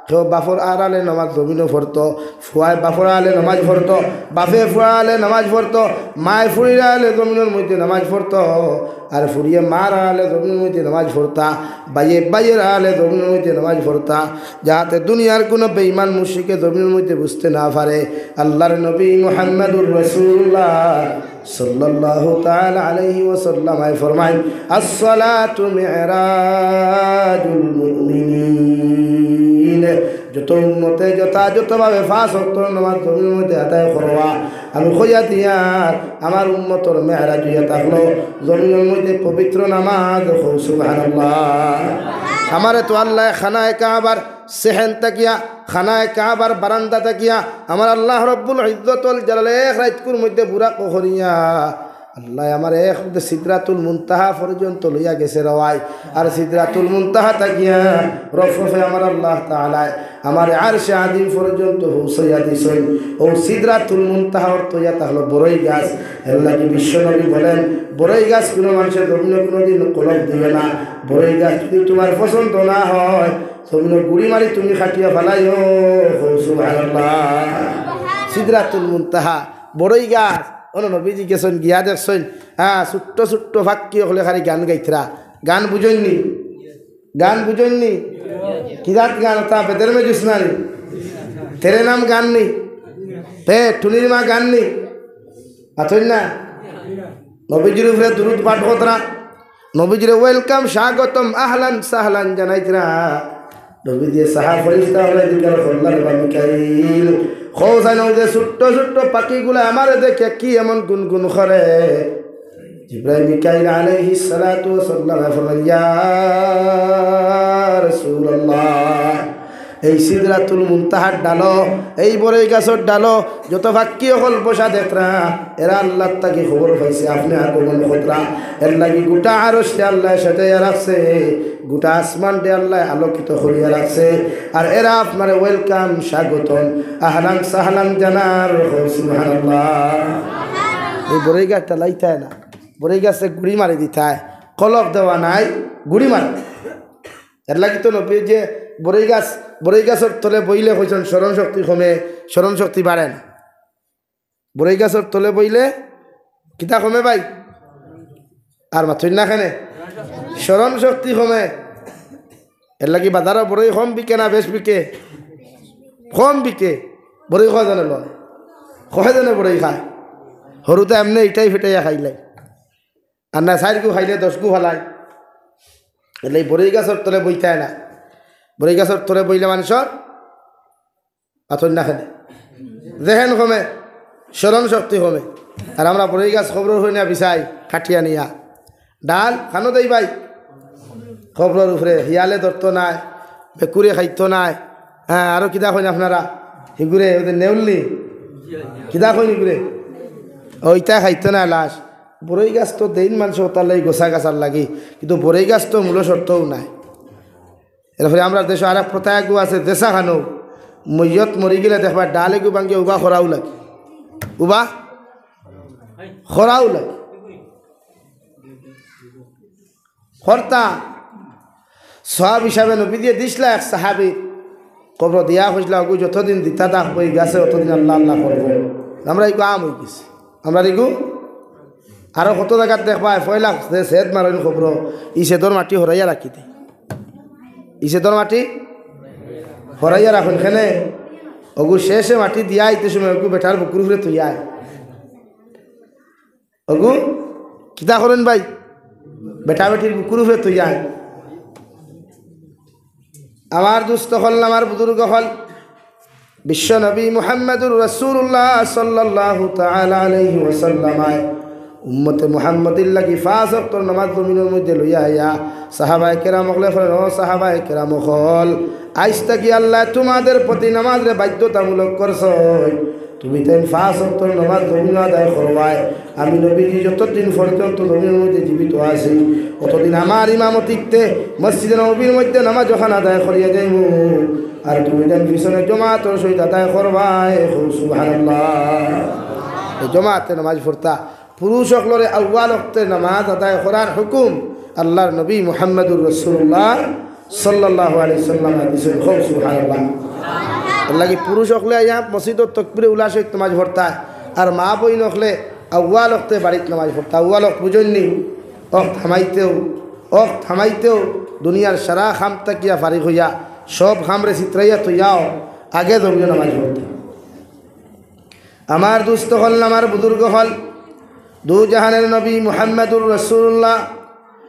কেউ বাপর আড়ালে নমাজ জমিনো পড়তো, ফুয়ায় বাপর আড়ালে নমাজ পড়তো, বাপে ফুয়ার আড়ালে নমাজ পড়তো, মায় ফুড়ির আড়ালে জমিনর মধ্যে নমাজ পড়তো, আর ফুড়িয়ে মার আড়ালে জমিনর মধ্যে নমাজ পড়তা, ভাইয়ে ভাইয়ের আড়ালে জমিনর মধ্যে নমাজ পড়তা, যাতে দুনিয়ার কুনু বেঈমান মুশরিকে জমিনর মধ্যে বুঝতে না পারে। আল্লাহর নবী মুহাম্মাদুর রাসূলুল্লাহ সাল্লাল্লাহু তাআলা আলাইহি ওয়াসাল্লাম আয় ফরমাইন, "আসসালাতু মিরাজুল মুমিনিন।" যত উম্মতে যথাযথভাবে পাঁচ ওয়াক্ত নামাজ জমিনর মধ্যে আদায় করবা, আমি কইয়া দিয়ার, আমার উম্মতর মেরাজ অইয়া থাকলো জমিনর মধ্যে পবিত্র নামাজ। কও সুবহানাল্লাহ। আমারে তো আল্লায় খানায়ে কাবার সেহেন থাকিয়া, খানায়ে কাবার বারান্দা থাকিয়া আমার আল্লাহ রব্বুল ইজ্জত ওয়াল জালালে এক রাইতকুর মধ্যে বুরাক করিয়া আল্লায় আমারে এক মধ্যে সিদরাতুল মুনতাহা পর্যন্ত লইয়া গেছে রে ভাই। আর সিদরাতুল মুনতাহা থাকিয়া রফরফে আমার আল্লাহ তাআলায় আমারে আরশে আজিম পর্যন্ত পৌঁছাইয়া দিছইন। ও সিদরাতুল মুনতাহা অর্থ ইয়া তাহলো বড়ই গাছ। এর লাগি বিশ্বনবী বলেন, বড়ই গাছ কুনু মানষে জমিনো কুনুদিন কলপ দিও না। বড়ই গাছ যুদি তুমার পছন্দ না হয়, জমিনো গুড়ি মারি তুমি কাটিয়া ফালাইও। কও সুবহানাল্লাহ। সিদরাতুল মুনতাহা, বড়ই গাছ। অনো নবীজি গেছইন, গিয়া দেখছইন, হ্যাঁ, ছোট্ট ছোট্ট পাখি অকলে খালি গান গাইতরা। গান বুঝইন নি? গান বুঝইন নি? কিজাত গান অতা? বেদের মে জুস না নি? তেরে নাম গান নি? পে টুনির মা গান নি? আছইন না? নবীজির উপরে দুরুদ পাঠ করতরা, নবীজিরে welcome, স্বাগতম, আহলান সাহলান জানাইতরা। নবীজিয়ে চাহা ফিরিস্তা অকলরে জিকার করলা, "রে বা মিকাইল, কও চাইন অউ যে ছোট্ট ছোট্ট পাখিগুলা আমারে দেখে কি এমন গুনগুন করে?" জিব্রাইল মিকাইল আলাইহিস সালাতু ওয়াস সালাম ফরমাইন, "ইয়া রাসূলুল্লাহ, এই সিদরাতুল মুনতাহার ডালো, এই বড়ই গাছর ডালো যত পাখি অকল বসা দেখরা, এরা আল্লাহর থাকি খবর পাইছে আপনে আগমন করতরা। এর লাগি গোটা আরশরে আল্লায় সাজাইয়া রাখছে, গোটা আসমানরে আল্লায় আলোকিত করিয়া রাখছে। আর এরা আপনারে welcome, স্বাগতম, আহলান সাহলান জানার।" কও সুবহানাল্লাহ। এই বড়ই গাছ ডালাইতায় না, বড়ই গাছে গুড়ি মারি দিতায়, কলপ দেওয়া নাই, গুড়ি মারি দিতায়। এর লাগি তো নবীজিয়ে বড়ই গাছ, বড়ই গাছর তলে বইলে কইছইন স্মরণ শক্তি কমে, স্মরণ শক্তি বাড়ে না। বড়ই গাছর তলে বইলে কিতা কমে ভাই? আর মাতইন না কেনে? স্মরণ শক্তি কমে। এর লাগি বাজারো বড়ই কম বিকে না বেশ বিকে? কম বিকে। বড়ই কয়জনে লয়? কয়জনে বড়ই খায়? হুরুতা এমনে ইটাই ফিটাইয়া খাইলায়। আর না, চাইরগু খাইলে দশগু ফালায়। এলে বড়ই গাছর তলে বইতায় না। বড়ই গাছর তলে বইলে মানষর আতর না খেলে জেহেন কমে, স্মরণ শক্তি কমে। আর আমরা বড়ই গাছ কবরর হই না বিছাই কাটিয়া নিয়া। ডাল খানো দেই ভাই, কবরর উপরে হিয়ালে ধরতো নায়, বেকুরে খাইতো নায়। হ্যাঁ, আরো কিতা কইন আপনারা? হিগুরে, ওই যে নেউল্লি, কিতা কইন হিগুরে? ওইটা খাইতো নায় লাশ। বড়ই গাছ তো দেইন মানষে ওটার লাগি গোছা গাছার লাগি, কিন্তু বড়ই গাছ তো মূল শর্তও নাই। এরপরে আমরা দেশো আর এক প্রথা এগু আছে, দেশা খানো, মইয়ত মরি গেলে দেখবা ডাল এগু ভাঙ্গে উবা খরাও লাগে, উবা খরাও লাগে। খরতা সওয়াব হিসাবে নবীজিয়ে দিছলা এক সাহাবীর কবরো দিয়া কইছলা, "ওগু যতদিন দিতা থাকবো ই গাছে, অতদিন আল্লাহ আল্লাহ করবো।" আমরা ইগু আম অই গেছে, আমরা ইগু আরো কত জাগাত দেখবায়, পয়লা যে সেদ মারইন কবরো, ই সেদর মাটি হরাইয়া রাখি দেয়, ই সেদর মাটি হরাইয়া রাখইন। কেনে? ওগু শেষে মাটি দিয়া আইতে সময় ওগু বেটার বুকুর উপরে থইয়া আয়। ওগু কিতা করইন ভাই? বেটা বেটির বুকুর উপরে থইয়া আয়। আমার দুস্ত অকল, আমার বুজুর্গ অকল, বিশ্ব নবী মুহাম্মাদুর রাসূলুল্লাহ সাল্লাল্লাহু তাআলা আলাইহি ওয়াসাল্লাম আয় উম্মতে মুহাম্মদীর লাগি পাঁচ ওয়াক্তর নামাজ জমিনর মধ্যে লইয়া আইয়া সাহাবায়ে কেরাম অকলে ফরমাইন, "ও সাহাবায়ে কেরাম অকল, আইজ থাকি আল্লায় তোমাদের প্রতি নামাজরে বাধ্যতামূলক করছইন।" তুমি তাইন পাঁচ ওয়াক্তর নামাজ জমিনো আদায় করবায়। আমি নবীজি যতদিন পর্যন্ত জমিনর মধ্যে জীবিত আছি, অতদিন আমার ইমামতিতে মসজিদে নববীর মধ্যে নামাজ অখান আদায় করিয়া যাইমু। আর তুমি তাইন পিছনে জমাতর সহিত আদায় করবায়। কও সুবহানাল্লাহ। এই জমাতে নামাজ পড়তা। পুরুষ অকলরে আউয়াল ওয়াক্তে নামাজ আদায় করার হুকুম আল্লাহর নবী মুহাম্মাদুর রাসূলুল্লাহ সাল্লাল্লাহু আলাইহি সাল্লাম হাদিসে। কও সুবহানাল্লাহ। এর লাগি পুরুষ অকলে আইয়া মসজিদর তকবিরে উলা সহিত নামাজ পড়তা, আর মা বইন অকলে আউয়াল ওয়াক্তে বাড়িত নামাজ পড়তা। আউয়াল ওয়াক্ত বুঝইন নি? ওয়াক্ত হামাইতেউ, ওয়াক্ত হামাইতেউ দুনিয়ার সারা কাম থাকিয়া ফারিগ অইয়া, সব কামরে ছিতরাইয়া থইয়াও আগে জমিনো নামাজ পড়তা। আমার দুস্ত অকল, আমার বুজুর্গ অকল, দু জাহানের নবী মুহাম্মাদুর রাসূলুল্লাহ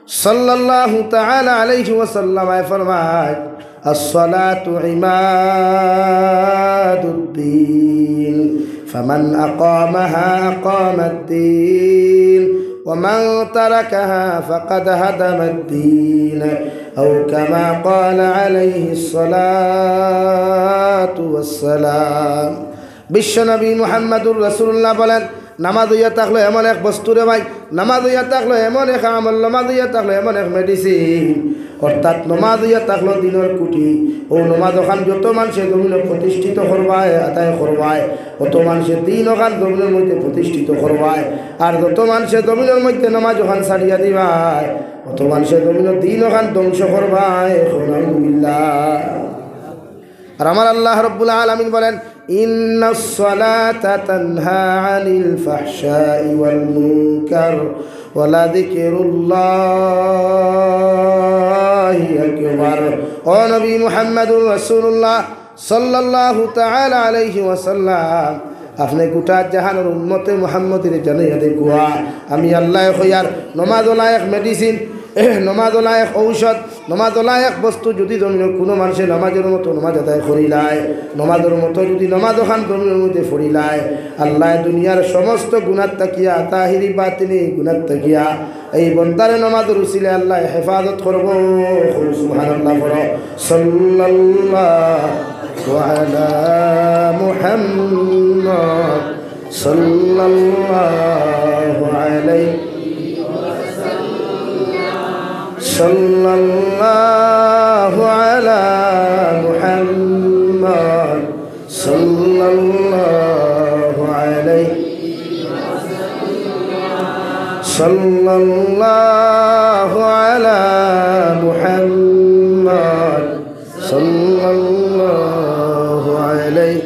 সাল্লাল্লাহু তাআলা আলাইহি ওয়াসাল্লাম আয় ফরমায়, "আসসালাতু ইমাদুদ্দিন, ফামান আকামাহা আকামাদ্দিন, ওয়া মান তারাকাহা ফাকাদ হাদামাদ্দিন।" আও কামা ক্বালা আলাইহিস সালাতু ওয়াস সালাম। বিশ্বনবী মুহাম্মাদুর রাসূলুল্লাহ বলেন, নামাজ অইয়া থাকলো এমন এক বস্তু রে ভাই, নামাজ অইয়া থাকলো এমন এক আমল, নামাজ অইয়া থাকলো এমন এক মেডিসিন, অর্থাৎ নামাজ অইয়া থাকলো দিনর খুঁটি। অউ নামাজ অখান যত মানষে জমিনো প্রতিষ্ঠিত করবায়, আদায় করবায়, অত মানষে দিন অখান জমিনর মধ্যে প্রতিষ্ঠিত করবায়। আর যত মানষে জমিনর মধ্যে নামাজ অখান ছাড়িয়া দিবায়, অত মানষে জমিনর দিন অখান ধ্বংস করবায়। কও নাউজুবিল্লাহ। আর আমার আল্লাহ রাব্বুল আলামিন বলেন, "ইন্নাস সালাতা তানহা আনিল ফাহশাই ওয়াল মুনকার ওয়া লাযিকরুল্লাহি আকবার।" ও নবী মুহাম্মাদুর রাসূলুল্লাহ সাল্লাল্লাহু তাআলা আলাইহি ওয়াসাল্লাম, আপনে গোটা জাহানর উম্মতে মুহাম্মদীরে জানাইয়া দেখুয়া, আমি আল্লায় কইয়ার নমাজ অলা এক মেডিসিন, নমাজ অলা এক ঔষধ, নমাজ অলা এক বস্তু, যুদি জমিনর কুনু মানষে নমাজর মতো নমাজ আদায় করিলায়, নমাজর মতো যুদি নমাজ অখান জমিনর মধ্যে পড়িলায়, আল্লায় দুনিয়ার সমস্ত গুনাহ থাকিয়া, জাহিরি বাতিনি গুনাহ থাকিয়া, এই বন্দারে নমাজর উসিলায় আল্লায় হেফাজত করবো। কও সুবহানাল্লাহ পড়ো। সাল্লাল্লাহু আলা মুহাম্মদ। সাল্লাল্লাহু আলাইহি, সাল্লাল্লাহু আলা মুহাম্মদ। সাল্লাল্লাহু আলাইহি, সাল্লাল্লাহু আলা মুহাম্মদ। সাল্লাল্লাহু আলাইহি।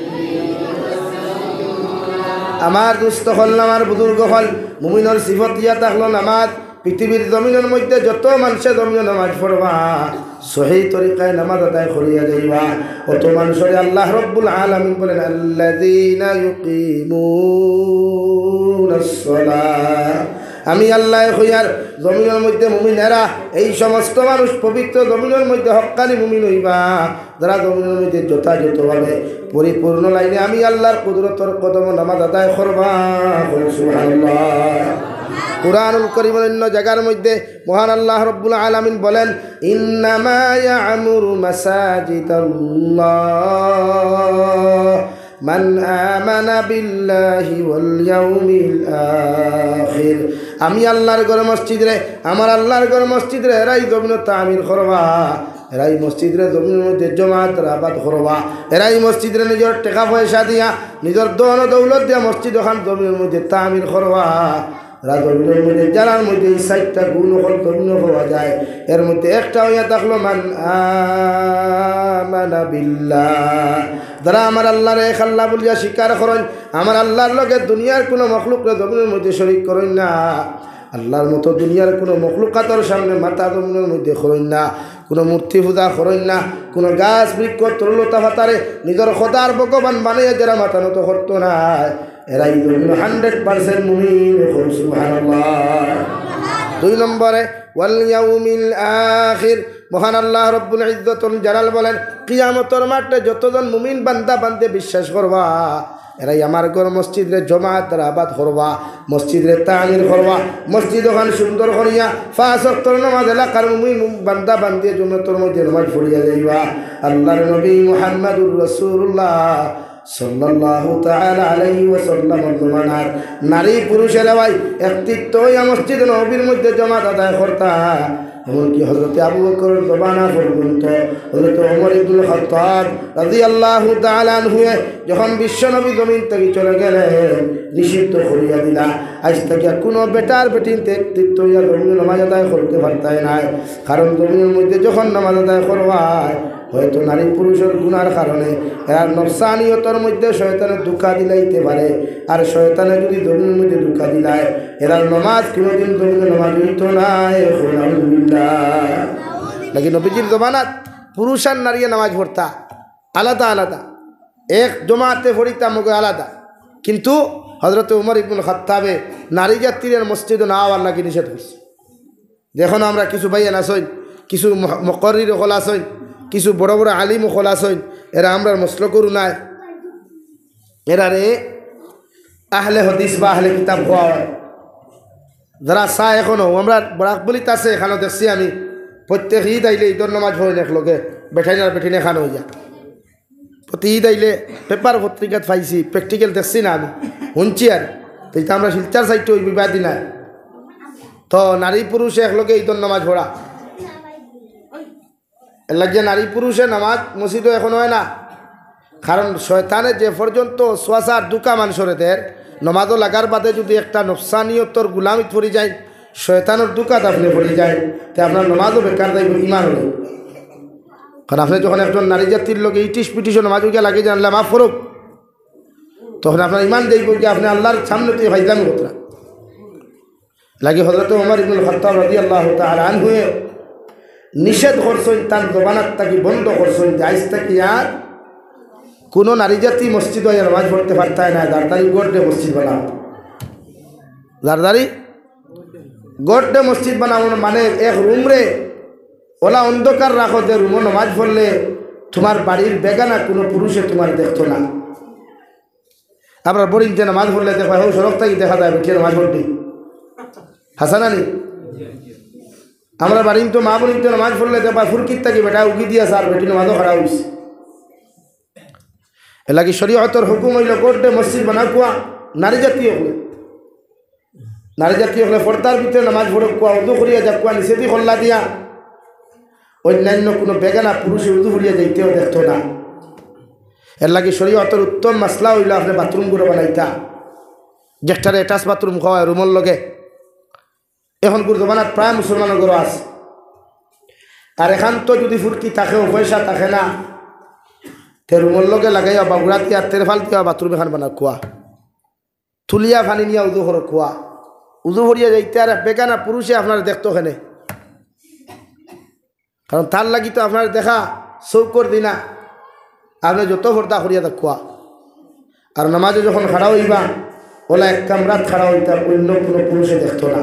আমার দুস্ত অকল, আমার বুজুর্গ অকল, মুমিনর সিফত ইয়া থাকলো নামাজ। পৃথিবীর জমিনর মধ্যে যত মানষে জমিনো নামাজ পড়বা, সহি তরিকায় নামাজ আদায় করিয়া যাইবা, অত মানষরে আল্লাহ রাব্বুল আলামিন বলেন, "আল্লাযীনা ইউকিমুনাস সালাহ।" আমি আল্লায় কইয়ার জমিনর মধ্যে মুমিন এরা, এই সমস্ত মানুষ পবিত্র জমিনর মধ্যে হক্কানি মুমিন অইবা, যারা জমিনর মধ্যে যথাযথভাবে পরিপূর্ণ লাইনে আমি আল্লাহর কুদরতর কদমো নামাজ আদায় করবা। কও সুবহানাল্লাহ। কোরআনুল করিমর অন্য জাগার মধ্যে মহান আল্লাহ রব্বুল আলামিন বলেন, "ইন্নামা ইয়া'মুরু মাসাজিদাল্লাহ মান আমানা বিল্লাহি ওয়াল ইয়াউমিল আখির।" আমি আল্লাহর ঘর মসজিদরে, আমার আল্লাহর ঘর মসজিদরে এরাই জমিনো তামির করবা, এরাই মসজিদরে জমিনর মধ্যে জমাতরে আবাদ করবা, এরাই মসজিদরে নিজর টেকা পয়সা দিয়া, নিজর ধন দৌলত দিয়া মসজিদ অখান জমিনর মধ্যে তামির করবা। এরা জমিনর মধ্যে, যারার মধ্যে এই চাইরটা গুণ অকল জমিনো পাওয়া যায়, এর মধ্যে একটা অইয়া থাকলো মান আমানা বিল্লাহ, যারা আমার আল্লাহরে এক আল্লাহ বলিয়া স্বীকার করইন, আমার আল্লাহর লগে দুনিয়ার কুনু মখলুকরে জমিনর মধ্যে শরিক করইন না, আল্লাহর মতো দুনিয়ার কুনু মখলুকাতর সামনে মাথা জমিনর মধ্যে করইন না, কুনু মূর্তি পূজা করইন না, কুনু গাছ বৃক্ষ তরুলতা পাতারে নিজর খোদার ভগবান বানাইয়া যারা মাথা নত করতো নায়, এরাই জমিনো হান্ড্রেড পার্সেন্ট মুমিন। সুবহানাল্লাহ। দুই নম্বরে, ওয়াল ইয়াউমিল আখির, মহান আল্লাহ রব্বুল ইজ্জতুল জালাল বলেন, কিয়ামতর মাঠে যতজন মুমিন বান্দা বান্দি বিশ্বাস করবা, এরাই আমার ঘর মসজিদরে জমাতরে আবাদ করবা, মসজিদরে তামির করবা, মসজিদ অখান সুন্দর করিয়া পাঁচ ওয়াক্তর নামাজ এলাকার মুমিন বান্দা বান্দিয়ে জমাতর মধ্যে নামাজ পড়িয়া যাইবা। আল্লাহর নবী মুহাম্মাদুর রাসূলুল্লাহ সাল্লাল্লাহু তাআলা আলাইহি ওয়াসাল্লামর জমানার নারী পুরুষেরা ভাই একত্রিত অইয়া মসজিদ নববীর মধ্যে জমাত আদায় করতা। এমনকি হযরতে আবু বকরর জমানা পর্যন্ত হযরতে ওমর ইবনুল খাত্তাব রাদিয়াল্লাহু তাআলা আনহুয়ে যখন বিশ্বনবী জমিন থাকি চলে গেলেন, নিষিদ্ধ করিয়া দিলা, আইজ থাকি কুনু বেটার বেটিন্তে একত্রিত অইয়া জমিনো নামাজ আদায় করতে পারতায় নায়। কারণ জমিনর মধ্যে যখন নামাজ আদায় করবায়, হয়তো নারী পুরুষর গুনার কারণে এরার নফসানিয়তর মধ্যে শয়তানে ধোঁকা দিলাইতে পারে। আর শয়তানে যদি জমিনর মধ্যে ধোঁকা দিলায়, এরার নামাজ কুনুদিন জমিনো নামাজ অইতো নায়। নাউজুবিল্লাহ। লেকিন নবীজির জমানাত পুরুষ আর নারীয়ে নামাজ পড়তা আলাদা আলাদা, এক জমাতে পড়িতা মগে আলাদা। কিন্তু হযরতে উমর ইবনুল খাত্তাবে নারী জাতিরে মসজিদো না আওয়ার লাগি নিষেধ করছে। দেখো না, আমরা কিছু ভাইয়াইন আছইন, কিছু ম-, মুকাররির অকল আছইন, কিছু বড় বড় আলিম অকল আছইন, এরা আমরার মসলকর নায়, এরারে আহলে হাদিস বা আহলে কিতাব কওয়া অয়। যারা চা এখনো, আমরা বরাকবলিত আছে, এখানো দেখছি আমি, প্রত্যেক ঈদ আইলে ঈদর নামাজ পড়ইন একলগে, বেটাইন আর বেটিন এখানো অইয়া। প্রতি ঈদ আইলে পেপার পত্রিকাত পাইছি, প্র্যাকটিক্যাল দেখছি না আমি, হুনছি আর। তো ইটা আমরা শিলচর সাইডো অউ বিবাদী নায়। তো নারী পুরুষে একলগে ঈদর নামাজ পড়া। এর লাগিয়া নারী পুরুষে নামাজ মসজিদো এখন অয় না। কারণ শয়তানে যে পর্যন্ত ওয়াসওয়াসা আর ধোঁকা মানষরে দের, নামাজো লাগার বাদে যদি একটা নফসানিয়তর গুলামিত পড়ি যায়, শয়তানর ধোঁকাত আপনে পড়ি যায়, তে আপনার নামাজও বেকার যাইবো, ইমান অইবো। কারণ আপনে যখন একজন নারী জাতির লগে ইটিস পিটিসও নামাজো গিয়া লাগি যাইন, আল্লায় মাফ করউক, তখন আপনার ইমান যাইবো গিয়া, আপনে আল্লাহর সামনে তুই ফাইজলামি করতরা। লাগি হযরতে ওমর ইবনুল খাত্তাব রাদিয়াল্লাহু তাআলা আনহুয়ে নিষেধ করছইন, তান জমানাত থাকি বন্ধ করছইন যে আইজ থাকি আর কুনু নারী জাতি মসজিদো আইয়া নামাজ পড়তে পারতায় নায়, যার যারি ঘররে মসজিদ বানাও। যার যারি ঘররে মসজিদ বানাও মানে এক রুমরে অলা অন্ধকার রাখো যে রুমো নামাজ পড়লে তুমার বাড়ির বেগানা কুনু পুরুষে তুমারে দেখতো না। আমরার বাড়িন্তে নামাজ পড়লে দেখবায়, হউ সড়ক থাকি দেখা যায় বেটিয়ে নামাজ পড়ি। হাছা না নি? আমরার বাড়িন্তে, মা বইনিন্তে নামাজ পড়লে দেখবায় ফুরকিত থাকি বেটায় উকি দিয়া চার, বেটি নামাজো খাড়া অইছে। এর লাগি শরীয়তর হুকুম অইলো ঘররে মসজিদ বানাউক্কা, নারী জাতি অকলে। নারী জাতি অকলে পর্দার ভিতরে নামাজ পড়উক্কা, উজু করিয়া যাউক্কা, নিচেদি কল্লা দিয়া। অইন্যান্য কুনু বেগানা পুরুষে উজু করিয়া যাইতেও দেখতো না। এর লাগি শরীয়তর উত্তম মাসলা অইলো আপনে বাথরুম ঘরো বানাইতা, যেটারে attach বাথরুম কওয়া অয় রুমর লগে। এখনকুর জমানাত প্রায় মুসলমানর ঘরো আছে। আর এখান তো যদি ফুরকি থাকেও, পয়সা থাকে না, তে রুমর লগে লাগাইয়া বাগুড়া দিয়া, তেরফাল দিয়া বাথরুম এখান বানাউক্কা। তুলিয়া পানি নিয়া উজু করউক্কা। উজু করিয়া যাইতে আর এক বেগানা পুরুষে আপনারে দেখতো কেনে? কারণ তার লাগি তো আপনারে দেখা চউখর জিনা। আপনে যত পর্দা করিয়া থাকউক্কা, আর নামাজো যখন খাড়া অইবা, অলা এক কামরাত খাড়া অইতা, অইন্য কুনু পুরুষে দেখতো না।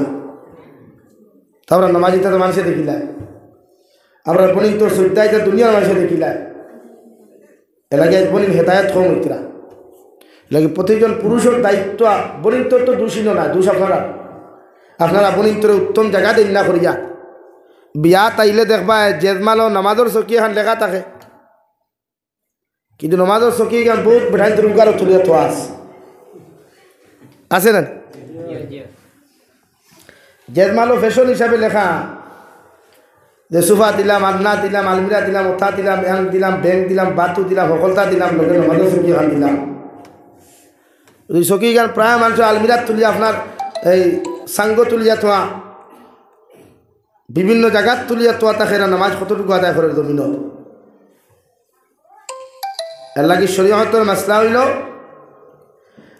তে আমরার নামাজিতা তো মানষে দেখিলায়, আমরার বইনিন্তর সইজদা ইতা দুনিয়ার মানষে দেখিলায়। এর লাগি আইজ বইনিন হেদায়েত কম অইতরা। এর লাগি প্রতিজন পুরুষর দায়িত্ব, বইনিন্তর তো দোষ ইনো না, দোষ আপনারার। আপনারা বনিন্তরে উত্তম জাগা দেইন না করিয়া। বিয়াত আইলে দেখবায় জেজমালো নামাজর চকি এখান লেখা থাকে, কিন্তু নামাজর চকি এখান বউত বেটাইন্তর উগারো তুলিয়া থোয়া আছে, আছে না? জেজমালো ফ্যাশন হিসাবে লেখা যে সোফা দিলাম, আন্না দিলাম, আলমিরা দিলাম, ওতা দিলাম, এন দিলাম, ব্যাংক দিলাম, বাতু দিলাম, হকলতা দিলাম, লগে নামাজর চকি এখান দিলাম। ওই চকি এখান প্রায় মানষে আলমিরাত তুলিয়া আপনার এই সাঙ্গ তুলিয়া থোয়া, বিভিন্ন জাগাত তুলিয়া থোয়া থাকে, এরা নামাজ কতটুকু আদায় করের জমিনো। এর লাগি শরীয়তর মাসলা অইলো,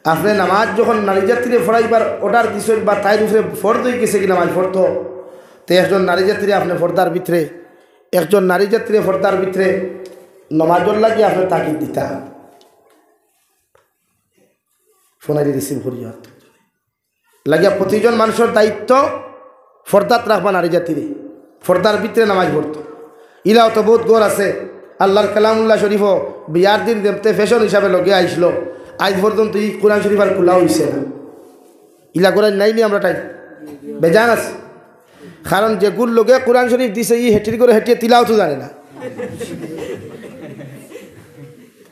আপনে নামাজ যখন নারী জাতিরে পড়াইবার অর্ডার দিছইন বা তাইর উপরে ফরজ অইগেছে কি নামাজ পড়তো, তে একজন নারী জাতিরে আপনে পর্দার ভিতরে, একজন নারী জাতিরে পর্দার ভিতরে নামাজর লাগি আপনে তাকিদ দিতা। ফোন আইলে রিসিভ করিও। লাগিয়া প্রতিজন মানষর দায়িত্ব পর্দাত রাখবা নারী জাতিরে, পর্দার ভিতরে নামাজ পড়তো। ইলাও তো বউত ঘর আছে, আল্লার কালামুল্লাহ শরীফও বিয়ার দিন যেমতে ফ্যাশন হিসাবে লগে আইছলো, আইজ পর্যন্ত ই কোরআন শরীফ আর খুলা অইছে না। ইলা ঘর নাই নি আমরার টাইম? বেজান আছে। কারণ যেগুর লগে কোরআন শরীফ দিছে, ই হেটির ঘরো হেটিয়ে তিলাওয়াতও জানে না।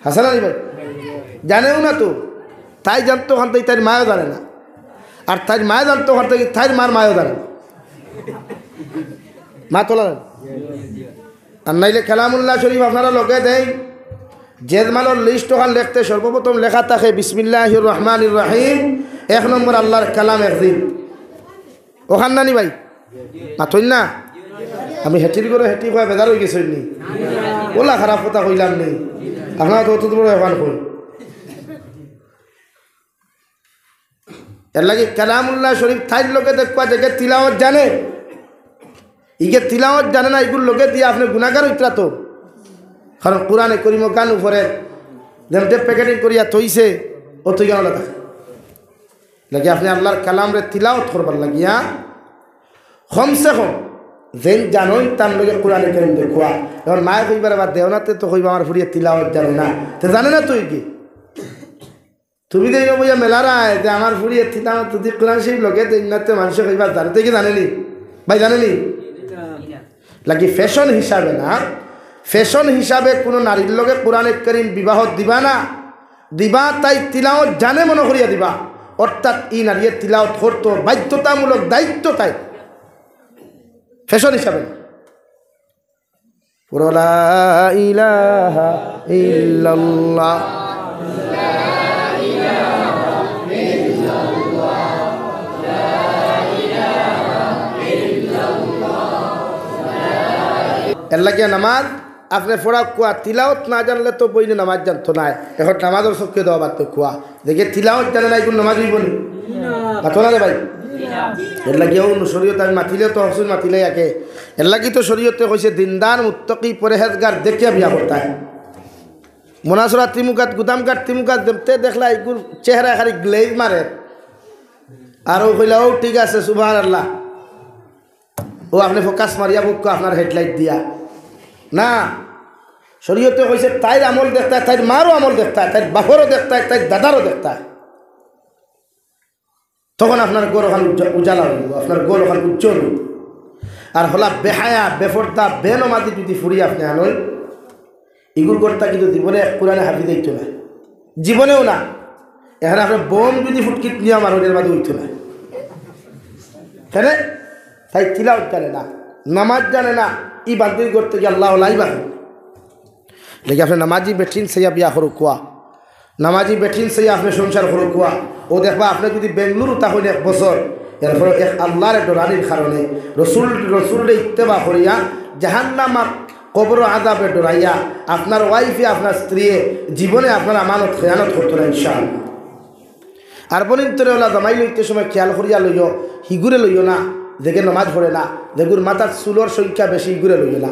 হাছা না নি ভাই? জানেও না তো। তাই জানতো অখান থাকি, তাইর মায়ও জানে না। আর তাইর মায়ে জানতো অখান থাকি, তাইর মার মায়ও জানে না। মাত অলা না? আর নাইলে কালামুল্লাহ শরীফ আপনারা লগে দেইন, জেজমালর লিস্ট অখান লেখতে সর্বপ্রথম লেখা থাকে বিসমিল্লাহির রহমানির রহিম, এক নম্বর আল্লার কালাম একদিন। অখান না নি ভাই? মাতইন না? আমি হেটির ঘরো হেটি কইয়া বেজার অইগেছইন নি? অলা খারাপ কথা কইলাম নি? আপনারা তো অত বড় অখান কই। এর লাগি কালামুল্লাহ শরীফ তাইর লগে দেখবা, যেগে তিলাওয়াত জানে, ইগে তিলাওয়াত জানে না, ইগুর লগে দিয়া আপনে গুনাগার অইতরা তো। কারণ কোরআনে করিম অখান উপরে যেমতে প্যাকেটিং করিয়া থইছে, অতই গাওলা থাকে। লাগি আপনে আল্লার কালামরে তিলাওয়াত করবার লাগিয়া কমসে কম যেইন জানইন তান লগে কোরআনে করিম দেখুয়া। এখন মায়ে কইবা, "রে বা, দেও না তে তো কইবা আমার ফুড়িয়ে তিলাওয়াত জানে না।" তে জানে না তো ইগে। তুমি দেইন বইয়া মেলারায় যে আমার ফুড়িয়ে তিলাওয়াত যদি কোরআন শরীফ লগে দেইন না তে মানষে কইবা জানে, তে কি জানে নি? ভাই জানে নি? লাগি ফ্যাশন হিসাবে না, ফ্যাশন হিসাবে কুনু নারীর লগে কোরআনে করিম বিবাহ দিবা না, দিবা তাই তিলাওয়াত জানে মনো করিয়া দিবা। অর্থাৎ ই নারীয়ে তিলাওয়াত করতো, বাধ্যতামূলক দায়িত্ব তাই, ফ্যাশন হিসাবে না। পড়ো লা ইলাহা ইল্লাল্লাহ। এর লাগিয়া নামাজ আপনে পড়া কুয়া, তিলাওত না জানলে তো বইনে নামাজ জানতো নায়। এখন নামাজর চক্ষে দেওয়া বাদ তো কুয়া। দেখে তিলাওত জানে না, এখন নামাজ অইবো নি? না। মাতো না রে ভাই? এর লাগিয়াও শরীয়ত আমি মাতিলে তো হকসুর মাতিলে আগে। এর লাগি তো শরীয়তে কইছে দিনদার মুত্তাকি পরহেজগার দেখিয়া বিয়া করতা। মনাসরা তিমুকাত, গুদামঘাট তিমুকাত যেমতে দেখলা এগুর চেহারা খালি গ্লেজ মারে। আর ও কইলা, "ও ঠিক আছে, সুবহানাল্লাহ।" ও আপনে ফোকাস মারিয়া বুকো আপনার হেডলাইট দিয়া। না, শরীয়তে কইছে তাইর আমল দেখতায়, তাইর মারও আমল দেখতায়, তাইর বাপরও দেখতায়, তাইর দাদারও দেখতায়। তখন আপনার ঘর অখান উজ্জা-, উজালা অইবো, আপনার ঘর অখান উজ্জ্বল অইবো। আর হলা বেহায়া, বেপর্দা, বেনমাজি যদি ফুড়ি আপনে আনইন, ইগুর ঘরতা কিন্তু জীবনে এক কোরআনে হাফিজ অইতো না, জীবনেও না। এখানে আপনে বোম যদি ফুটকিত নিয়া মারইন, এর বাদে অইতো না। কেনে? তাই তিলাওত জানে না, নামাজ জানে না, ই বান্দির ঘর থাকি আল্লাহ লাইবা। দেখি আপনে নামাজি বেটিন চাইয়া বিয়া করুকুয়া, নামাজি বেটিন চাইয়া আপনে সংসার করুকুয়া। ও দেখবা, আপনে যদি বেঙ্গলুরু থাকইন এক বছর, এরপরে এক আল্লাহরে ডরানির কারণে, রসুল, রসুলরে ইত্তেবা করিয়া, জাহান্নাম আর কবর আযাবে ডরাইয়া, আপনার ওয়াইফে, আপনার স্ত্রীয়ে জীবনে আপনার আমানত খেয়ানত করতো না, ইনশাআল্লাহ। আর বনিন্তরে ওলা জামাই লইতে সময় খেয়াল করিয়া লইও, হিগুরে লইও না, যেগে নমাজ পড়ে না, যেগুর মাথার চুলর সংখ্যা বেশি, হিগুরে লইও না।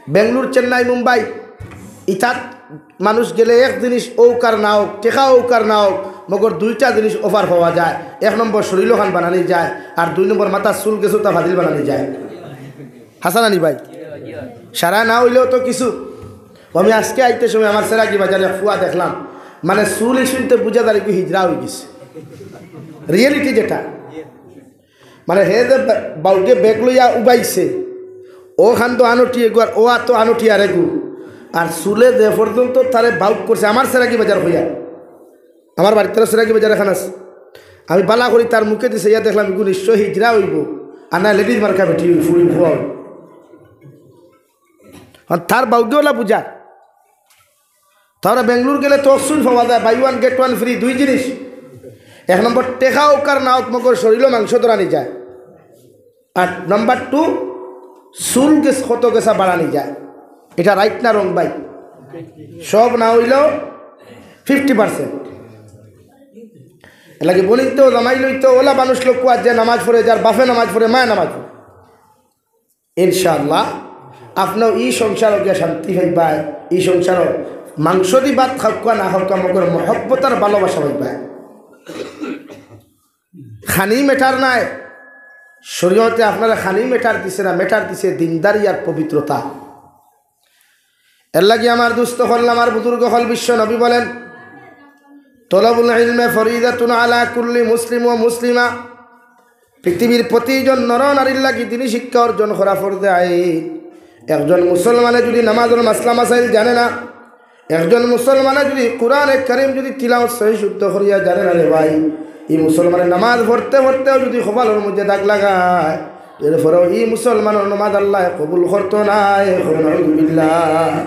বেঙ্গলোর, চেন্নাই, মুম্বাই, ইতাত মানুষ গেলে এক জিনিস অউক আর না অউক, টেকা অউক আর না অউক, মগর দুইটা জিনিস অফার পাওয়া যায়। এক নম্বর শরীল অখান বানানি যায়, আর দুই নম্বর মাথার চুল গেছে তা ফাজিল বানানি যায়। হাছা না নি ভাই? সারা না অইলেও তো কিছু। আমি আজকে আইতে সময় আমার সেরাকি বাজারে এক ফুয়া দেখলাম, মানে চুল ইশুনতে বুঝা যায় কি হিজড়া অইগেছে। রিয়েলিটি যেটা। মানে হে যে বা-, বাউকে ব্যাগ লইয়া উবাইছে, ও খান তো আনটি এগু আর ও আত তো আনটি আর এগু। আর চুলে যে পর্যন্ত তারে বাউক করছে, আমার সেরাকি বাজার হইয়া, আমার বাড়ির তারা সেরাকি বাজার এখান আছে। আমি বালা করি তার মুখে দিছে, ইয়া দেখলাম, এগু নিশ্চয় হিজড়া হইব, আর না লেডিজ মার্কা বেটি ফুল ফুয়া। আর তার বাউকে ওলা বুঝা। তারা বেঙ্গলোর গেলে তো অকসুন পাওয়া যায়, buy one get one free, দুই জিনিস। এক নম্বর, টেকা অউক আর না অউক, মগর শরীরও মাংস ধরানি যায়। আর নাম্বার টু, চুল গেছ-, কত গেছা বাড়ানি যায়। এটা রাইট না রং ভাই? সব না হইলেও ফিফটি পার্সেন্ট। এর লাগি বলিত জামাই লইতো, ওলা মানুষ লোক কুয়া যে নামাজ পড়ে, যার বাপে নামাজ পড়ে, মায়ে নামাজ পড়ে। ইনশাআল্লাহ, আপনেও ই সংসারো গিয়া শান্তি পাইবায়, ই সংসারো মাংস দি ভাত খাউক্কা না খাউক্কা, মগর মহব্বত আর ভালোবাসা পাইবায়। খানি ম্যাটার নাই, শরীয়তে আপনারে খানি ম্যাটার দিছে না, ম্যাটার দিছে দিনদারি আর পবিত্রতা। এর লাগি আমার দুস্ত অকল, আমার বুজুর্গ অকল, বিশ্ব নবী বলেন, "তলবুল ইলমে ফরিদাতুন আলা কুল্লি মুসলিম ওয়া মুসলিমা।" পৃথিবীর প্রতিজন নর নারীর লাগি দিনী শিক্ষা অর্জন করা ফরজে আইন। একজন মুসলমানে যদি নামাজর মাসলা মাসাইল জানে না, একজন মুসলমানে যদি কোরআনে কারীম যদি তিলাওয়াত সহি শুদ্ধ করিয়া জানে না রে ভাই, ই মুসলমানে নামাজ পড়তে পড়তেও যদি কপালর মধ্যে দাগ লাগায়, এরপরেও ই মুসলমানর নামাজ আল্লায় কবুল করতো নায়। নাউজুবিল্লাহ।